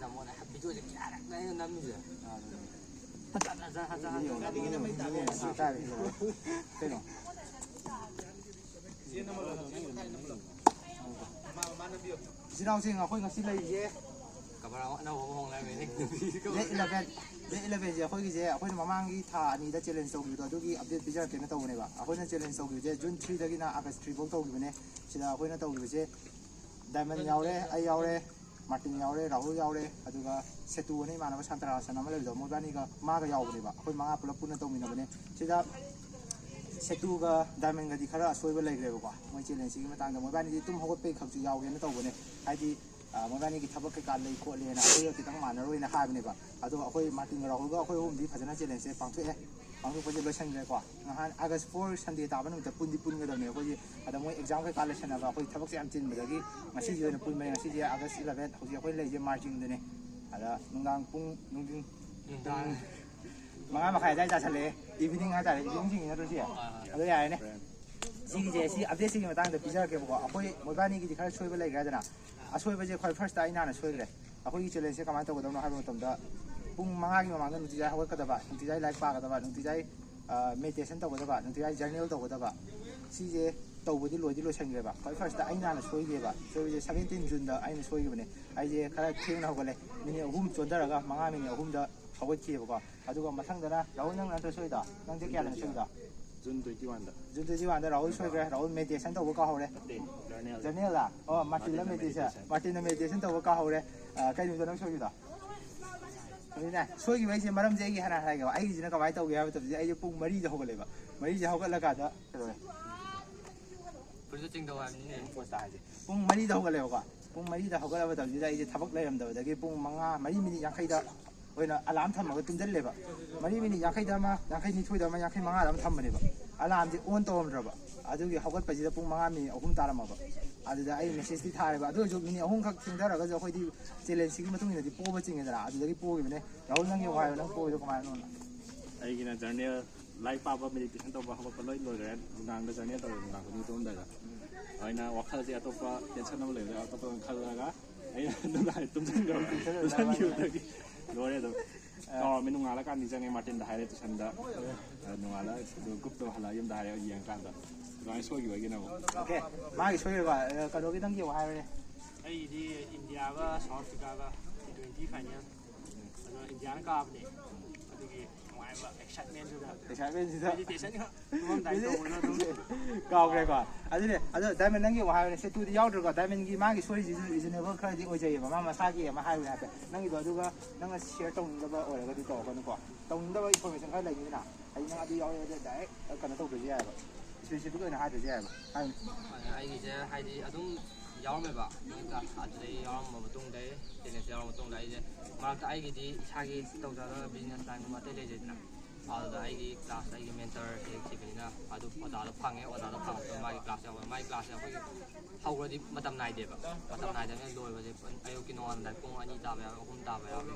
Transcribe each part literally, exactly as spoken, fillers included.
ꯃꯉꯣꯟꯗ ꯚꯤꯗꯤꯑꯣꯁꯦ ꯀꯌꯥꯔꯛꯅꯣ ꯑꯩꯅ ꯅꯝꯃꯤꯁꯦ? ꯍꯟꯖꯟ ꯍꯟꯖꯟ ꯍꯟꯖꯟ ꯍꯟꯖꯟ꯫ ꯀꯩꯅꯣ? ꯏꯆꯤꯟ ꯏꯅꯥꯎꯁꯤꯡ, ꯑꯩꯈꯣꯏ ꯉꯁꯤ ꯂꯩꯔꯤꯁꯦ ꯀꯕꯔ ꯑꯅꯧꯕ ꯑꯃ ꯍꯣꯡꯂꯛꯑꯃꯤꯅꯦ꯫ ꯗꯦꯠ ꯏꯂꯚꯦꯟ, ꯗꯦꯠ ꯏꯂꯚꯦꯟꯁꯦ ꯑꯩꯈꯣꯏꯒꯤꯁꯦ, ꯑꯩꯈꯣꯏꯅ ꯃꯃꯥꯡꯒꯤ ꯊꯥ ꯑꯅꯤꯗ ꯆꯦꯂꯦꯟꯖ ꯇꯧꯈꯤꯕꯗꯣ, ꯑꯗꯨꯒꯤ ꯑꯞꯗꯦꯠ ꯄꯤꯖꯔꯛꯀꯦꯅ ꯇꯧꯕꯅꯦꯕ꯫ ꯑꯩꯈꯣꯏꯅ ꯆꯦꯂꯦꯟꯖ ꯇꯧꯈꯤꯕꯁꯦ ꯖꯨꯟ ꯊ꯭ꯔꯤꯗꯒꯤꯅ ꯑꯥꯒꯁ ꯊ꯭ꯔꯤ ꯐꯥꯎ ꯇꯧꯈꯤꯕꯅꯦ꯫ ꯁꯤꯗ ꯑꯩꯈꯣꯏꯅ ꯇꯧꯈꯤꯕꯁꯦ ꯗꯥꯏꯃꯟ ꯌꯥꯎꯔꯦ, ꯑꯩ ꯌꯥꯎꯔꯦ, ꯃꯥꯔꯇꯤꯟ ꯌꯥꯎꯔꯦ, ꯔꯥꯍꯨꯜ ꯌꯥꯎꯔꯦ, ꯑꯗꯨꯒ ꯁꯦꯇꯨ ꯑꯅ ꯏꯃꯥꯟꯅꯕ ꯁꯥꯟꯇꯔꯥꯁꯟ ꯑꯃ ꯂꯩꯕꯗꯣ, ꯃꯣꯏꯕꯥꯅꯤꯒ, ꯃꯥꯒ ꯌꯥꯎꯕꯅꯦꯕ꯫ ꯑꯩꯈꯣꯏ ꯃꯉꯥ ꯄꯨꯂꯞ ꯄꯨꯟꯅ ꯇꯧꯃꯤꯟꯅꯕꯅꯦ꯫ ꯁꯤꯗ ꯁꯦꯇꯨꯒ ꯗꯥꯏꯃꯟꯒꯗꯤ ꯈꯔ ꯑꯁꯣꯏꯕ ꯂꯩꯈ꯭ꯔꯦꯕꯀꯣ, ꯃꯣꯏ ꯆꯦꯂꯦꯟꯖꯁꯤꯒꯤ ꯃꯇꯥꯡꯗ꯫ ꯃꯣꯏꯕꯥꯅꯤꯗꯤ ꯇꯨꯝ ꯍꯧꯒꯠꯄꯩ ꯈꯛꯁꯨ ꯌꯥꯎꯒꯦꯅ ꯇꯧꯕꯅꯦ, ꯍꯥꯏꯗꯤ ꯑ, ꯃꯣꯏꯕꯥꯅꯤꯒꯤ ꯊꯕꯛ ꯀꯩꯀꯥ ꯂꯩ ꯈꯣꯠꯂꯦꯅ ꯑꯩꯈꯣꯏꯒ ꯈꯤꯇꯪ ꯃꯥꯟꯅꯔꯣꯏꯅ ꯍꯥꯏꯕꯅꯦꯕ꯫ ꯑꯗꯣ ꯑꯩꯈꯣꯏ ꯃꯥꯔꯇꯤꯟꯒ ꯔꯥꯍꯨꯜꯒ ꯑꯩꯈꯣꯏ ꯑꯍꯨꯝꯗꯤ ꯐꯖꯅ ꯆꯦꯂꯦꯟꯖꯁꯦ ꯄꯥꯡꯊꯣꯛꯑꯦ, ꯄꯥꯡꯊꯣꯛꯄꯁꯦ ꯂꯣꯏꯁꯟꯈ꯭ꯔꯦꯀꯣ꯫ ꯅꯍꯥꯟ ꯑꯥꯒꯁ ꯐꯣꯔ ꯁꯟꯗꯦ ꯇꯥꯕ ꯅꯨꯃꯤꯠꯇ ꯄꯨꯟꯗꯤ ꯄꯨꯟꯒꯗꯕꯅꯦ ꯑꯩꯈꯣꯏꯁꯦ꯫ ꯑꯗ ꯃꯣꯏ ꯑꯦꯛꯖꯥꯝ ꯀꯩꯀꯥ ꯂꯩꯁꯟꯅꯕ, ꯑꯩꯈꯣꯏ ꯊꯕꯛꯁꯦ ꯌꯥꯝ ꯆꯤꯟꯕꯗꯒꯤ ꯉꯁꯤꯁꯦ ꯑꯣꯏꯅ ꯄꯨꯟꯕꯅꯦ꯫ ꯉꯁꯤꯁꯦ ꯑꯥꯒꯁ ꯏꯂꯚꯦꯟ, ꯍꯧꯖꯤꯛ ꯑꯩꯈꯣꯏ ꯂꯩꯔꯤꯁꯦ ꯃꯥꯔꯖꯤꯡꯗꯅꯦ꯫ ꯑꯗ ꯅꯨꯡꯗꯥꯡ ꯄꯨꯡ, ꯅꯨꯡꯊꯤꯟ ꯅꯨꯡꯗꯥꯡ ꯃꯉꯥ ꯃꯈꯥꯏ ꯑꯗꯨꯋꯥꯏ ꯇꯥꯁꯜꯂꯛꯑꯦ, ꯏꯚꯤꯅꯤꯡ ꯍꯥꯏꯇꯥꯔꯦ, ꯏꯚꯤꯅꯤꯡꯁꯤꯡ ꯅꯠꯇ꯭ꯔꯣ ꯁꯤ? ꯑꯗꯣ ꯌꯥꯔꯦꯅꯦ, ꯁꯤꯒꯤꯁꯦ, ꯁꯤ ꯑꯞꯗꯦꯠꯁꯤꯒꯤ ꯃꯇꯥꯡꯗ ꯄꯤꯖꯔꯛꯀꯦꯕꯀꯣ꯫ ꯑꯩꯈꯣꯏ ꯃꯣꯏꯕꯥꯅꯤꯒꯤꯗꯤ ꯈꯔ ꯁꯣꯏꯕ ꯂꯩꯈ꯭ꯔꯦ ꯍꯥꯏꯗꯅ, ꯑꯁꯣꯏꯕꯁꯦ ꯈ꯭ꯋꯥꯏ ꯐꯥꯔꯁꯇ ꯑꯩꯅ ꯍꯥꯟꯅ ꯁꯣꯏꯈ꯭ꯔꯦ꯫ ꯑꯩꯈꯣꯏꯒꯤ ꯆꯦꯂꯦꯟꯖꯁꯦ ꯀꯃꯥꯏꯅ ꯇꯧꯒꯗꯕꯅꯣ ꯍꯥꯏꯕ ꯃꯇꯝꯗ, ꯄꯨꯡ ꯃꯉꯥꯒꯤ ꯃꯃꯥꯡꯗ ꯅꯨꯡꯇꯤꯖꯥꯏ ꯍꯧꯒꯠꯀꯗꯕ, ꯅꯨꯡꯇꯤꯖꯥꯏ ꯂꯥꯏꯔꯤꯛ ꯄꯥꯒꯗꯕ, ꯅꯨꯡꯇꯤꯖꯥꯏ ꯃꯦꯗꯤꯇꯦꯁꯟ ꯇꯧꯒꯗꯕ, ꯅꯨꯡꯇꯤꯖꯥꯏ ꯖꯔꯅꯦꯜ ꯇꯧꯒꯗꯕ, ꯁꯤꯁꯦ ꯇꯧꯕꯗꯤ ꯂꯣꯏꯗꯤ ꯂꯣꯏꯁꯟꯈ꯭ꯔꯦꯕ꯫ ꯈ꯭ꯋꯥꯏ ꯐꯥꯔꯁꯇ ꯑꯩꯅ ꯍꯥꯟꯅ ꯁꯣꯏꯈꯤꯕ, ꯁꯣꯏꯕꯁꯦ ꯁꯕꯦꯟꯇꯤꯟ ꯖꯨꯟꯗ ꯑꯩꯅ ꯁꯣꯏꯈꯤꯕꯅꯦ꯫ ꯑꯩꯁꯦ ꯈꯔ ꯊꯦꯡꯅ ꯍꯧꯒꯠꯂꯦ, ꯃꯤꯅꯤꯠ ꯑꯍꯨꯝ ꯆꯣꯟꯊꯔꯒ ꯃꯉꯥ ꯃꯤꯅꯤꯠ ꯑꯍꯨꯝꯗ ꯍꯧꯒꯠꯈꯤꯑꯕꯀꯣ꯫ ꯑꯗꯨꯒ ꯃꯊꯪꯗꯅ ꯔꯥꯍꯨꯜ, ꯅꯪ ꯅꯠꯇ꯭ꯔ ꯁꯣꯏꯗꯣ? ꯅꯪ ꯗꯦꯠ ꯀꯌꯥꯗꯅ ꯁꯣꯏꯗꯣ? ꯖꯨꯟ ꯇ꯭ꯋꯦꯟꯇꯤ ꯋꯥꯟꯗ꯫ ꯖꯨꯟ ꯇ꯭ꯋꯦꯟꯇꯤ ꯋꯥꯟꯗ ꯔꯥꯍꯨꯜ ꯁꯣꯏꯈ꯭ꯔꯦ꯫ ꯔꯥꯍꯨꯜ ꯃꯦꯗꯤꯇꯦꯁꯟ ꯇꯧꯕ ꯀꯥꯎꯍꯧꯔꯦ꯫ ꯅꯠꯇꯦ, ꯖꯔꯅꯦꯜ꯫ ꯖꯔꯅꯦꯜꯗ? ꯑꯣ, ꯃꯥꯔꯇꯤꯟꯗ ꯃꯥꯔꯇꯤꯟꯅ ꯃꯦꯗꯤꯇꯦꯁꯟ꯫ ꯃꯦꯗꯤꯇꯦꯁꯟ꯫ ꯃꯥꯔꯇꯤꯟꯅ ꯃꯦꯗꯤꯇꯦꯁꯟ ꯇꯧꯕ ꯀꯥꯎꯍꯧꯔꯦ꯫ ꯑ, ꯀꯩ ꯅꯨꯃꯤꯠꯇ ꯅꯪ ꯁꯣꯏꯈꯤꯕꯗꯣ? ꯅꯨꯃꯤꯠꯅꯦ꯫ ꯁꯣꯏꯈꯤꯕ ꯑꯩꯁꯦ ꯃꯔꯝꯁꯦ ꯑꯩꯒꯤ ꯍꯥꯟꯅ ꯍꯥꯏꯒꯦꯕ꯫ ꯑꯩꯒꯤꯁꯤꯅ ꯀꯃꯥꯏꯅ ꯇꯧꯒꯦ ꯍꯥꯏꯕ ꯃꯇꯝꯁꯤꯗ ꯑꯩꯁꯦ ꯄꯨꯡ ꯃꯔꯤꯗ ꯍꯧꯒꯠꯂꯦꯕ꯫ ꯃꯔꯤꯁꯦ ꯍꯧꯒꯠꯂꯀꯥꯟꯗ ꯀꯩꯗꯧꯔꯦ? ꯐꯨꯔꯤꯠꯁꯨ ꯆꯤꯡꯗꯧ ꯍꯥꯏꯕꯅꯤꯅꯦ꯫ ꯄꯣꯁꯇ ꯍꯥꯏꯁꯦ꯫ ꯄꯨꯡ ꯃꯔꯤꯗ ꯍꯧꯒꯠꯂꯦꯕꯀꯣ꯫ ꯄꯨꯡ ꯃꯔꯤꯗ ꯍꯧꯒꯠꯂꯕ ꯃꯇꯝꯁꯤꯗ ꯑꯩꯁꯦ ꯊꯕꯛ ꯂꯩꯔꯝꯗꯕꯗꯒꯤ ꯄꯨꯡ ꯃꯉꯥ, ꯃꯔꯤ ꯃꯤꯅꯤꯠ ꯌꯥꯡꯈꯩꯗ ꯑꯣꯏꯅ ꯑꯂꯥꯔꯝ ꯊꯝꯃꯒ ꯇꯨꯝꯁꯤꯜꯂꯦꯕ꯫ ꯃꯔꯤ ꯃꯤꯅꯤꯠ ꯌꯥꯡꯈꯩꯗ ꯑꯃ, ꯌꯥꯡꯈꯩ ꯅꯤꯊꯣꯏꯗ ꯑꯃ, ꯌꯥꯡꯈꯩ ꯃꯉꯥꯗ ꯑꯃ ꯊꯝꯕꯅꯦꯕ꯫ ꯑꯂꯥꯔꯝꯁꯦ ꯑꯣꯟ ꯇꯧꯔꯝꯗ꯭ꯔꯕ꯫ ꯑꯗꯨꯒꯤ ꯍꯧꯒꯠꯄꯁꯤꯗ ꯄꯨꯡ ꯃꯉꯥ ꯃꯤꯅꯤꯠ ꯑꯍꯨꯝ ꯇꯥꯔꯝꯃꯕ꯫ ꯑꯗꯨꯗ ꯑꯩ ꯃꯦꯁꯦꯖꯇꯤ ꯊꯥꯔꯦꯕ꯫ ꯑꯗꯨ ꯑꯣꯏꯔꯁꯨ ꯃꯤꯅꯤꯠ ꯑꯍꯨꯝꯈꯛ ꯊꯦꯡꯊꯔꯒꯁꯨ ꯑꯩꯈꯣꯏꯗꯤ ꯆꯦꯂꯦꯟꯖꯁꯤꯒꯤ ꯃꯇꯨꯡ ꯏꯟꯅꯗꯤ ꯄꯣꯕ ꯆꯤꯡꯉꯦꯗꯅ꯫ ꯑꯗꯨꯗꯒꯤ ꯄꯣꯈꯤꯕꯅꯦ꯫ ꯔꯥꯍꯨꯜ, ꯅꯪꯒꯤ ꯋꯥ ꯍꯥꯏꯌꯣ, ꯅꯪ ꯄꯣꯈꯤꯕꯗꯣ ꯀꯃꯥꯏꯅꯅꯣ? ꯑꯩꯒꯤꯅ ꯖꯔꯅꯦꯜ, ꯂꯥꯏꯔꯤꯛ ꯄꯥꯕ, ꯃꯦꯗꯤꯇꯦꯁꯟ ꯇꯧꯕ, ꯍꯧꯒꯠꯄ ꯂꯣꯏ ꯂꯣꯏꯈ꯭ꯔꯦ꯫ ꯅꯨꯡꯗꯥꯡꯗ ꯖꯔꯅꯦꯜ ꯇꯧꯔꯦ, ꯅꯨꯡꯗꯥꯡ ꯈꯨꯗꯤꯡ ꯇꯨꯝꯃꯝꯗꯥꯏꯗ꯫ ꯑꯗꯨꯅ ꯋꯥꯈꯜꯁꯦ ꯑꯇꯣꯞꯄ ꯇꯦꯟꯁꯟ ꯑꯃ ꯂꯩꯕꯗ ꯑꯇꯣꯞꯄ ꯑꯃ ꯈꯜꯂꯒ ꯑꯩꯅ ꯅꯨꯡꯗꯥꯡ ꯇꯨꯝꯁꯤꯟꯈ꯭ꯔꯕ, ꯇꯨꯝꯁꯤꯟꯈꯤꯕꯗꯒꯤ ꯂꯣꯏꯔꯦ ꯑꯗꯨꯝ꯫ ꯀꯥꯎꯔꯝꯃꯤ, ꯅꯣꯡꯉꯥꯜꯂꯀꯥꯟꯗ ꯅꯤꯡꯁꯤꯡꯉꯦ, ꯃꯥꯔꯇꯤꯟꯗ ꯍꯥꯏꯔꯦ ꯇꯨꯏꯁꯟꯗ꯫ ꯑ, ꯅꯣꯡꯉꯥꯜꯂ ꯑꯗꯨ ꯒ꯭ꯔꯨꯞꯇꯣ ꯍꯜꯂꯛꯑ ꯌꯨꯝꯗ ꯍꯥꯏꯔꯦ ꯌꯦꯡꯉꯀꯥꯟꯗ꯫ ꯑꯗꯨꯃꯥꯏꯅ ꯁꯣꯏꯈꯤꯕꯒꯤꯅꯦꯕ꯫ ꯑꯣꯀꯦ, ꯃꯥꯒꯤ ꯁꯣꯏꯈꯤꯕ, ꯑ, ꯀꯩꯅꯣꯒꯤꯗꯪꯒꯤ ꯑꯃꯨꯛ ꯍꯥꯏꯔꯣꯅꯦ꯫ ꯑꯩꯒꯤꯗꯤ ꯏꯟꯗꯤꯌꯥꯒ ꯁꯥꯎꯠ ꯑꯐ꯭ꯔꯤꯀꯥꯒ ꯇꯤ ꯇ꯭ꯋꯦꯟꯇꯤ ꯐꯥꯏꯅꯦꯜ, ꯑꯗꯣ ꯏꯟꯗꯤꯌꯥꯅ ꯀꯥꯕꯅꯦ꯫ ꯑꯗꯨꯒꯤ ꯅꯨꯡꯉꯥꯏꯕ ꯑꯦꯛꯁꯥꯏꯠꯃꯦꯟꯗꯨꯗ ꯑꯦꯛꯁꯥꯏꯠꯃꯦꯟꯁꯤꯗ ꯃꯦꯗꯤꯇꯦꯁꯟꯒ ꯇꯨꯝꯃꯝꯗꯥꯏ ꯇꯧꯕꯗꯣ ꯑꯗꯨꯝ ꯀꯥꯎꯈ꯭ꯔꯦꯀꯣ꯫ ꯑꯗꯨꯅꯦ, ꯑꯗꯣ ꯗꯥꯏꯃꯟ, ꯅꯪꯒꯤ ꯑꯃꯨꯛ ꯍꯥꯏꯔꯣꯅꯦ, ꯁꯦꯇꯨꯗꯤ ꯌꯥꯎꯗ꯭ꯔꯦꯀꯣ꯫ ꯗꯥꯏꯃꯟꯒꯤ ꯃꯥꯒꯤ ꯁꯣꯏꯔꯤꯁꯤꯁꯨ ꯔꯤꯖꯅꯦꯕꯜ ꯈꯔꯗꯤ ꯑꯣꯏꯖꯩꯌꯦꯕ, ꯃꯥ ꯃꯁꯥꯒꯤ ꯑꯃ ꯍꯥꯏꯔꯨꯅꯦ ꯍꯥꯏꯐꯦꯠ ꯅꯪꯒꯤꯗꯣ꯫ ꯑꯗꯨꯒ ꯅꯪꯅ ꯁꯤꯌꯔ ꯇꯧꯅꯤꯡꯗꯕ ꯑꯣꯏꯔꯒꯗꯤ ꯇꯧꯔꯛꯀꯅꯨꯀꯣ꯫ ꯇꯧꯅꯤꯡꯗꯕ ꯏꯟꯐꯣꯔꯃꯦꯁꯟ ꯈꯔ ꯂꯩꯅꯤꯗꯅ, ꯍꯥꯏꯗꯤ ꯅꯪ ꯑꯗꯨ ꯌꯥꯎꯔꯦ ꯑꯗꯨ ꯗꯥꯏꯔꯦꯛ ꯀꯩꯅꯣ ꯇꯧꯗ꯭ꯔꯁꯨ ꯌꯥꯏꯑꯕ, ꯏꯁꯄꯦꯁꯤꯐꯤꯛ ꯑꯣꯏꯅ ꯍꯥꯏꯗ꯭ꯔꯁꯨ ꯌꯥꯏꯑꯕ꯫ ꯍꯥꯏ- ꯑꯩꯒꯤꯁꯦ ꯍꯥꯏꯗꯤ ꯑꯗꯨꯝ ꯌꯥꯎꯔꯝꯃꯦꯕ, ꯅꯣꯏꯒ ꯑꯗꯨꯗꯩ ꯌꯥꯎꯔꯝꯕ ꯃꯇꯨꯡꯗꯩ, ꯇꯦꯅꯤꯁꯇ ꯌꯥꯎꯔ ꯃꯇꯨꯡꯗ ꯑꯩꯁꯦ ꯃꯔꯛꯇ ꯑꯩꯒꯤꯗꯤ ꯏꯁꯥꯒꯤ ꯇꯧꯖꯔꯒ ꯕꯤꯖꯤꯅꯦꯁ ꯂꯥꯏꯟꯒꯨꯝꯕ ꯑꯇꯩ ꯂꯩꯖꯩꯗꯅ, ꯑꯗꯨꯗ ꯑꯩꯒꯤ ꯀ꯭ꯂꯥꯁ, ꯑꯩꯒꯤ ꯃꯦꯟꯇꯔ ꯍꯦꯛ ꯊꯤꯕꯅꯤꯅ ꯑꯗꯨ ꯑꯣꯖꯥꯗꯣ ꯐꯪꯉꯦ꯫ ꯑꯣꯖꯥꯗꯣ ꯐꯪꯉꯛꯄꯗ ꯃꯥꯒꯤ ꯀ꯭ꯂꯥꯁ ꯌꯥꯎꯕ, ꯃꯥꯒꯤ ꯀ꯭ꯂꯥꯁꯁꯦ ꯑꯩꯈꯣꯏꯒꯤ ꯍꯧꯔꯗꯤ ꯃꯇꯝ ꯅꯥꯏꯗꯦꯕ, ꯃꯇꯝ ꯅꯥꯏꯗꯕꯅꯤꯅ ꯂꯣꯏꯕꯁꯦ ꯑꯌꯨꯛꯀꯤ ꯅꯣꯡꯉꯥꯜꯂꯝꯗꯥꯏ ꯄꯨꯡ ꯑꯅꯤ ꯇꯥꯕ ꯌꯥꯎꯋꯦ, ꯑꯍꯨꯝ ꯇꯥꯕ ꯌꯥꯎꯋꯦ꯫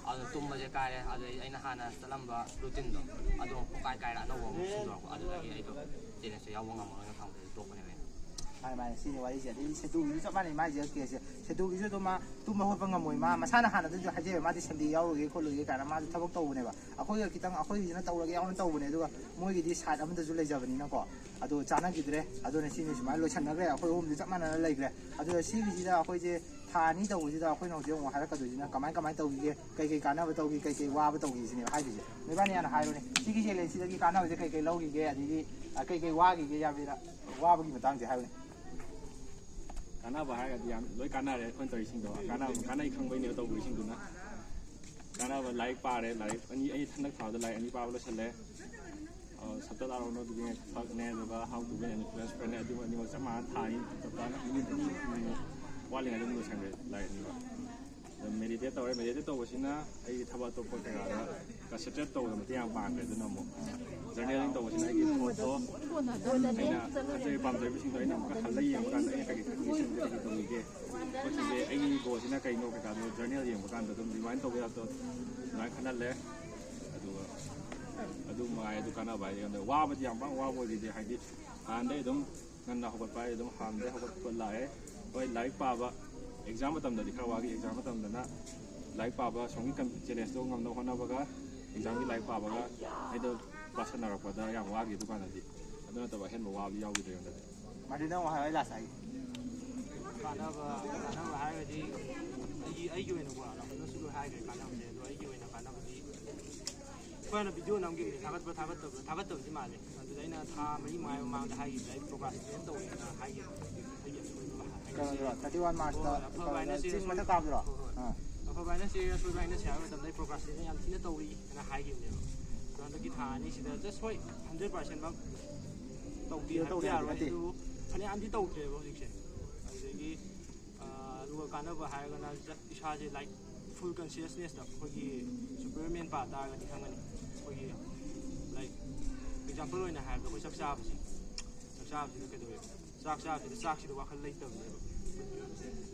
ꯑꯗꯨꯅ ꯇꯨꯝꯕꯁꯦ ꯀꯥꯏꯔꯦ꯫ ꯑꯗꯨꯗꯩ ꯑꯩꯅ ꯍꯥꯟꯅ ꯆꯠꯂꯝꯕ ꯔꯨꯇꯤꯟꯗꯣ ꯑꯗꯨ ꯑꯃꯨꯛ ꯄꯨꯡꯀꯥꯏ ꯀꯥꯏꯔꯦ, ꯑꯅꯧꯕ ꯑꯃꯨꯛ ꯁꯤꯟꯗꯣꯔꯛꯄ꯫ ꯑꯗꯨꯗꯒꯤ ꯑꯩꯗꯣ ꯇꯦꯅꯤꯁꯁꯦ ꯌꯥꯎꯕ ꯉꯝꯃꯔꯣꯏꯅ ꯈꯪꯕꯗꯒꯤ ꯇꯣꯛꯄꯅꯦꯕ ꯑꯩꯅ꯫ ꯃꯥꯅꯦ, ꯃꯥꯅꯦ, ꯁꯤꯅꯤ ꯋꯥꯔꯤꯁꯦ꯫ ꯑꯗꯩ ꯁꯦꯇꯨꯒꯤꯁꯨ ꯆꯞ ꯃꯥꯟꯅꯩ, ꯃꯥꯒꯤꯁꯦ ꯀꯦꯁꯁꯦ꯫ ꯁꯦꯇꯨꯒꯤꯁꯨ ꯑꯗꯨꯝ ꯃꯥ ꯇꯨꯝꯕ ꯈꯣꯠꯄ ꯉꯝꯃꯣꯏ, ꯃꯥ ꯃꯁꯥꯅ ꯍꯥꯟꯅꯗꯁꯨ ꯍꯥꯏꯖꯩꯕ, ꯃꯥꯗꯤ ꯁꯟꯗꯦ ꯌꯥꯎꯔꯨꯒꯦ ꯈꯣꯠꯂꯨꯒꯦ ꯀꯥꯏꯅ ꯃꯥꯁꯨ ꯊꯕꯛ ꯇꯧꯕꯅꯦꯕ꯫ ꯑꯩꯈꯣꯏꯒ ꯈꯤꯇꯪ, ꯑꯩꯈꯣꯏꯒꯤꯁꯤꯅ ꯇꯧꯔꯒꯦ ꯌꯥꯎꯅ ꯇꯧꯕꯅꯦ, ꯑꯗꯨꯒ ꯃꯣꯏꯒꯤꯗꯤ ꯁꯥꯏꯠ ꯑꯃꯗꯁꯨ ꯂꯩꯖꯕꯅꯤꯅꯀꯣ꯫ ꯑꯗꯣ ꯆꯥꯟꯅꯈꯤꯗ꯭ꯔꯦ꯫ ꯑꯗꯨꯅ ꯁꯤꯅꯤ ꯁꯨꯃꯥꯏꯅ ꯂꯣꯏꯁꯟꯅꯈ꯭ꯔꯦ, ꯑꯩꯈꯣꯏ ꯑꯍꯨꯝꯗꯤ ꯆꯞ ꯃꯥꯟꯅꯅ ꯂꯩꯈ꯭ꯔꯦ꯫ ꯑꯗꯨꯒ ꯁꯤꯒꯤꯁꯤꯗ ꯑꯩꯈꯣꯏꯁꯦ ꯊꯥ ꯑꯅꯤ ꯇꯧꯕꯁꯤꯗ ꯑꯩꯈꯣꯏꯅ ꯍꯧꯖꯤꯛ ꯑꯃꯨꯛ ꯍꯥꯏꯔꯛꯀꯗꯣꯏꯁꯤꯅ ꯀꯃꯥꯏ ꯀꯃꯥꯏꯅ ꯇꯧꯈꯤꯒꯦ, ꯀꯩ ꯀꯩ ꯀꯥꯟꯅꯕ ꯇꯧꯈꯤ, ꯀꯩ ꯀꯩ ꯋꯥꯕ ꯇꯧꯈꯤ ꯁꯤꯅꯦꯕ ꯍꯥꯏꯗꯣꯏꯁꯦ꯫ ꯅꯣꯏꯕꯥꯅꯤ ꯍꯥꯟꯅ ꯍꯥꯏꯔꯣꯅꯦ, ꯁꯤꯒꯤ ꯆꯦꯂꯦꯟꯖꯁꯤꯗꯒꯤ ꯀꯥꯟꯅꯕꯁꯦ ꯀꯩ ꯀꯩ ꯂꯧꯈꯤꯒꯦ, ꯑꯗꯒꯤ ꯑ, ꯀꯩ ꯀꯩ ꯋꯥꯈꯤꯒꯦ ꯌꯥꯝꯕꯤꯔ, ꯋꯥꯕꯒꯤ ꯃꯇꯥꯡꯁꯦ ꯍꯥꯏꯔꯣꯅꯦ꯫ ꯀꯥꯟꯅꯕ ꯍꯥꯏꯔꯒꯗꯤ ꯌꯥꯝ ꯂꯣꯏ ꯀꯥꯟꯅꯔꯦ꯫ ꯑꯩꯈꯣꯏꯅ ꯇꯧꯔꯤꯁꯤꯡꯗꯣ ꯀꯥꯟꯅꯕ, ꯀꯥꯟꯅꯩ ꯈꯪꯕꯩꯅꯦꯕ ꯇꯧꯔꯤꯁꯤꯡꯗꯨꯅ꯫ ꯀꯥꯟꯅꯕ ꯂꯥꯏꯔꯤꯛ ꯄꯥꯔꯦ, ꯂꯥꯏꯔꯤꯛ ꯑꯅꯤ, ꯑꯩ ꯍꯟꯗꯛ ꯊꯥꯗ ꯂꯥꯏꯔꯤꯛ ꯑꯅꯤ ꯄꯥꯕ ꯂꯣꯏꯁꯜꯂꯦ꯫ ꯑ, ꯁꯞꯇꯜ ꯑꯥꯔꯣꯅꯣ ꯗꯨꯕꯤꯅꯦ ꯐꯛꯅꯦ, ꯑꯗꯨꯒ how to be an influence ꯐ꯭ꯔꯦꯟꯅꯦ, ꯑꯗꯨ ꯑꯅꯤꯃꯛ ꯆꯞ ꯃꯥꯟꯅ ꯊꯥ ꯑꯅꯤ ꯆꯞ ꯆꯥꯅ ꯅꯨꯃꯤꯠ ꯑꯅꯤ ꯋꯥꯠꯂꯤꯉꯩꯗ ꯑꯗꯨꯝ ꯂꯣꯏꯁꯟꯈ꯭ꯔꯦ ꯂꯥꯏꯔꯤꯛ ꯑꯅꯤꯃꯛ꯫ ꯑꯗꯨꯝ ꯃꯦꯗꯤꯇꯦꯠ ꯇꯧꯔꯦ꯫ ꯃꯦꯗꯤꯇꯦꯠ ꯇꯧꯕꯁꯤꯅ ꯑꯩꯒꯤ ꯊꯕꯛ ꯑꯇꯣꯞꯄ ꯀꯩꯀꯥꯗ ꯀꯟꯁꯦꯟꯇ꯭ꯔꯦꯠ ꯇꯧꯕꯗ ꯃꯇꯦꯡ ꯌꯥꯝ ꯄꯥꯡꯈ꯭ꯔꯦ꯫ ꯑꯗꯨꯅ ꯑꯃꯨꯛ ꯖꯔꯅꯦꯂꯤꯡ ꯇꯧꯕꯁꯤꯅ ꯑꯩꯒꯤ ꯊꯣꯠꯇꯣ ꯑꯩꯅ ꯈꯟꯖꯔꯤꯕ ꯄꯥꯝꯖꯔꯤꯕꯁꯤꯡꯗꯣ ꯑꯩꯅ ꯑꯃꯨꯛꯀ ꯍꯜꯂ ꯌꯦꯡꯕ ꯀꯥꯟꯗ ꯑꯩꯅ ꯀꯔꯤ ꯈꯟꯈꯤꯕꯁꯤꯡꯁꯦ ꯀꯔꯤ ꯇꯧꯔꯤꯒꯦ, ꯈꯣꯠꯈꯤꯒꯦ, ꯑꯩꯒꯤ ꯒꯣꯜꯁꯤꯅ ꯀꯩꯅꯣ ꯀꯩꯀꯥꯗꯣ ꯖꯔꯅꯦꯜ ꯌꯦꯡꯕ ꯀꯥꯟꯗ ꯑꯗꯨꯝ ꯔꯤꯃꯥꯏꯟ ꯇꯧꯕ ꯌꯥꯕꯗꯣ ꯑꯗꯨꯃꯥꯏꯅ ꯈꯟꯍꯜꯂꯦ꯫ ꯑꯗꯨꯒ ꯑꯗꯨ ꯃꯉꯥꯏ꯫ ꯑꯗꯨ ꯀꯥꯟꯅꯕ ꯍꯥꯏꯗꯤ ꯑꯩꯉꯣꯟꯗ ꯋꯥꯕꯗꯤ ꯌꯥꯝ ꯄꯥꯛ ꯋꯥꯕ ꯑꯣꯏꯈꯤꯗꯦ꯫ ꯍꯥꯏꯗꯤ ꯍꯥꯟꯅꯗꯩ ꯑꯗꯨꯝ ꯉꯟꯅ ꯍꯧꯒꯠꯄ ꯍꯥꯏꯗꯤ ꯑꯗꯨꯝ ꯍꯥꯟꯅꯗꯩ ꯍꯧꯒꯠꯄ ꯂꯥꯛꯑꯦ꯫ ꯍꯣꯏ, ꯂꯥꯏꯔꯤꯛ ꯄꯥꯕ ꯑꯦꯛꯖꯥꯝ ꯃꯇꯝꯗꯗꯤ ꯈꯔ ꯋꯥꯈꯤ꯫ ꯑꯦꯛꯖꯥꯝ ꯃꯇꯝꯗꯅ ꯂꯥꯏꯔꯤꯛ ꯄꯥꯕ, ꯁꯣꯝꯒꯤ ꯀꯝ-, ꯆꯦꯂꯦꯟꯖꯇꯣ ꯉꯝꯅꯕ ꯍꯣꯠꯅꯕꯒ ꯑꯦꯛꯖꯥꯝꯒꯤ ꯂꯥꯏꯔꯤꯛ ꯄꯥꯕꯒ ꯑꯩꯗꯣ ꯄꯥꯁꯟꯅꯔꯛꯄꯗ ꯌꯥꯝ ꯋꯥꯈꯤ ꯑꯗꯨꯀꯥꯟꯗꯗꯤ꯫ ꯑꯗꯨ ꯅꯠꯇꯕ ꯑꯍꯦꯟꯕ ꯋꯥꯕꯗꯤ ꯌꯥꯎꯈꯤꯗ꯭ꯔꯦ ꯑꯩꯉꯣꯟꯗꯗꯤ꯫ ꯃꯥꯔꯇꯤꯟ, ꯅꯪ ꯑꯃꯨꯛ ꯍꯥꯏꯌꯣ, ꯑꯩ ꯂꯥꯁ ꯍꯥꯏꯒꯦ꯫ ꯀꯥꯟꯅꯕ, ꯀꯥꯟꯅꯕ ꯍꯥꯏꯔꯒꯗꯤ ꯑꯩꯒꯤ, ꯑꯩꯒꯤ ꯑꯣꯏꯅꯀꯣ, ꯔꯥꯍꯨꯜꯅꯁꯨ ꯂꯣꯏ ꯍꯥꯏꯈ꯭ꯔꯦ ꯀꯥꯟꯅꯕꯁꯦ꯫ ꯑꯗꯣ ꯑꯩꯒꯤ ꯑꯣꯏꯅ ꯀꯥꯟꯅꯕꯗꯤ ꯑꯩꯈꯣꯏꯅ ꯚꯤꯗꯤꯑꯣ ꯅꯝꯈꯤꯕꯁꯦ ꯊꯥꯒꯠꯄ, ꯊꯥꯒꯠꯇꯕ, ꯊꯥꯒꯠꯇꯕꯗꯤ ꯃꯥꯜꯂꯦ꯫ ꯑꯗꯨꯗ ꯑꯩꯅ ꯊꯥ ꯃꯔꯤ ꯃꯉꯥ ꯃꯃꯥꯡꯗ ꯍꯥꯏꯈꯤꯕꯗ ꯑꯩ ꯄ꯭ꯔꯣꯀ꯭ꯔꯥꯁꯇꯤꯅꯦꯠ ꯇꯧꯋꯦꯅ ꯍꯥꯏꯈꯤꯕ꯫ ꯑꯩꯒꯤ ꯑꯁꯣꯏꯕ ꯍꯥꯏꯕꯁꯦ꯫ ꯀꯩꯅꯣꯗꯨꯔꯣ, ꯊꯥꯔꯇꯤ ꯋꯥꯟ ꯃꯥꯔꯆꯇ ꯍꯣꯏ, ꯑꯐꯕ ꯀꯩꯅꯣꯗ ꯍꯥꯏꯅꯁꯦ ꯆꯤꯡ ꯃꯊꯛ ꯑꯁꯣꯏ-, ꯀꯥꯕꯗꯨꯔꯣ? ꯍꯣꯏ, ꯍꯣꯏ꯫ ꯑꯥ꯫ ꯑꯐꯕ ꯍꯥꯏꯅꯁꯦ ꯑꯁꯣꯏꯕ ꯍꯥꯏꯅꯁꯦ ꯍꯥꯏꯕ ꯃꯇꯝꯗ ꯑꯩ ꯄ꯭ꯔꯣꯀ꯭ꯔꯥꯁꯇꯤꯅꯦꯠ ꯌꯥꯝ ꯊꯤꯅ ꯇꯧꯔꯤ ꯍꯥꯏꯅ ꯍꯥꯏꯈꯤꯕꯅꯦꯕ꯫ ꯑꯗꯣ ꯍꯟꯗꯛꯀꯤ ꯊꯥ ꯑꯅꯤꯁꯤꯗ ꯖꯁ ꯍꯣꯏ ꯍꯟꯗ꯭ꯔꯦꯠ ꯄꯥꯔꯁꯦꯟꯃꯛ ꯇꯧꯗꯦ ꯀ꯭ꯂꯤꯌꯥꯔ ꯍꯥꯏꯕꯗꯤ ꯇꯧꯗꯦ ꯍꯥꯏꯕꯗꯤ ꯌꯥꯔꯣꯏ꯫ ꯅꯠꯇꯦ꯫ ꯑꯗꯨꯕꯨ ꯐꯅꯌꯥꯝꯗꯤ ꯇꯧꯗ꯭ꯔꯦꯕ ꯍꯧꯖꯤꯛꯁꯦ꯫ ꯑꯗꯨꯗꯒꯤ, ꯑꯥ, ꯑꯗꯨꯒ ꯀꯥꯟꯅꯕ ꯍꯥꯏꯔꯒꯅ ꯖ-, ꯏꯁꯥꯁꯦ ꯂꯥꯏꯛ ꯐꯨꯜ ꯀꯟꯁꯤꯌꯁꯅꯦꯁꯇ ꯑꯩꯈꯣꯏꯒꯤ ꯁꯨꯄꯔꯃꯦꯟ ꯄꯥ ꯇꯥꯔꯒꯗꯤ ꯈꯪꯒꯅꯤ꯫ ꯑꯩꯈꯣꯏꯒꯤ ꯂꯥꯏꯛ ꯑꯦꯛꯖꯥꯝꯄꯜ ꯑꯣꯏꯅ ꯍꯥꯏꯔꯕꯗ ꯑꯩꯈꯣꯏ ꯆꯥꯛ ꯆꯥꯕꯁꯦ, ꯆꯥꯛ ꯆꯥꯕꯁꯤꯗ ꯀꯩꯗꯧꯋꯦꯕ? ꯆꯥꯛ ꯆꯥꯕꯁꯤꯗ ꯆꯥꯛꯁꯤꯗ ꯋꯥꯈꯜ ꯂꯩꯇꯕꯅꯦꯕ꯫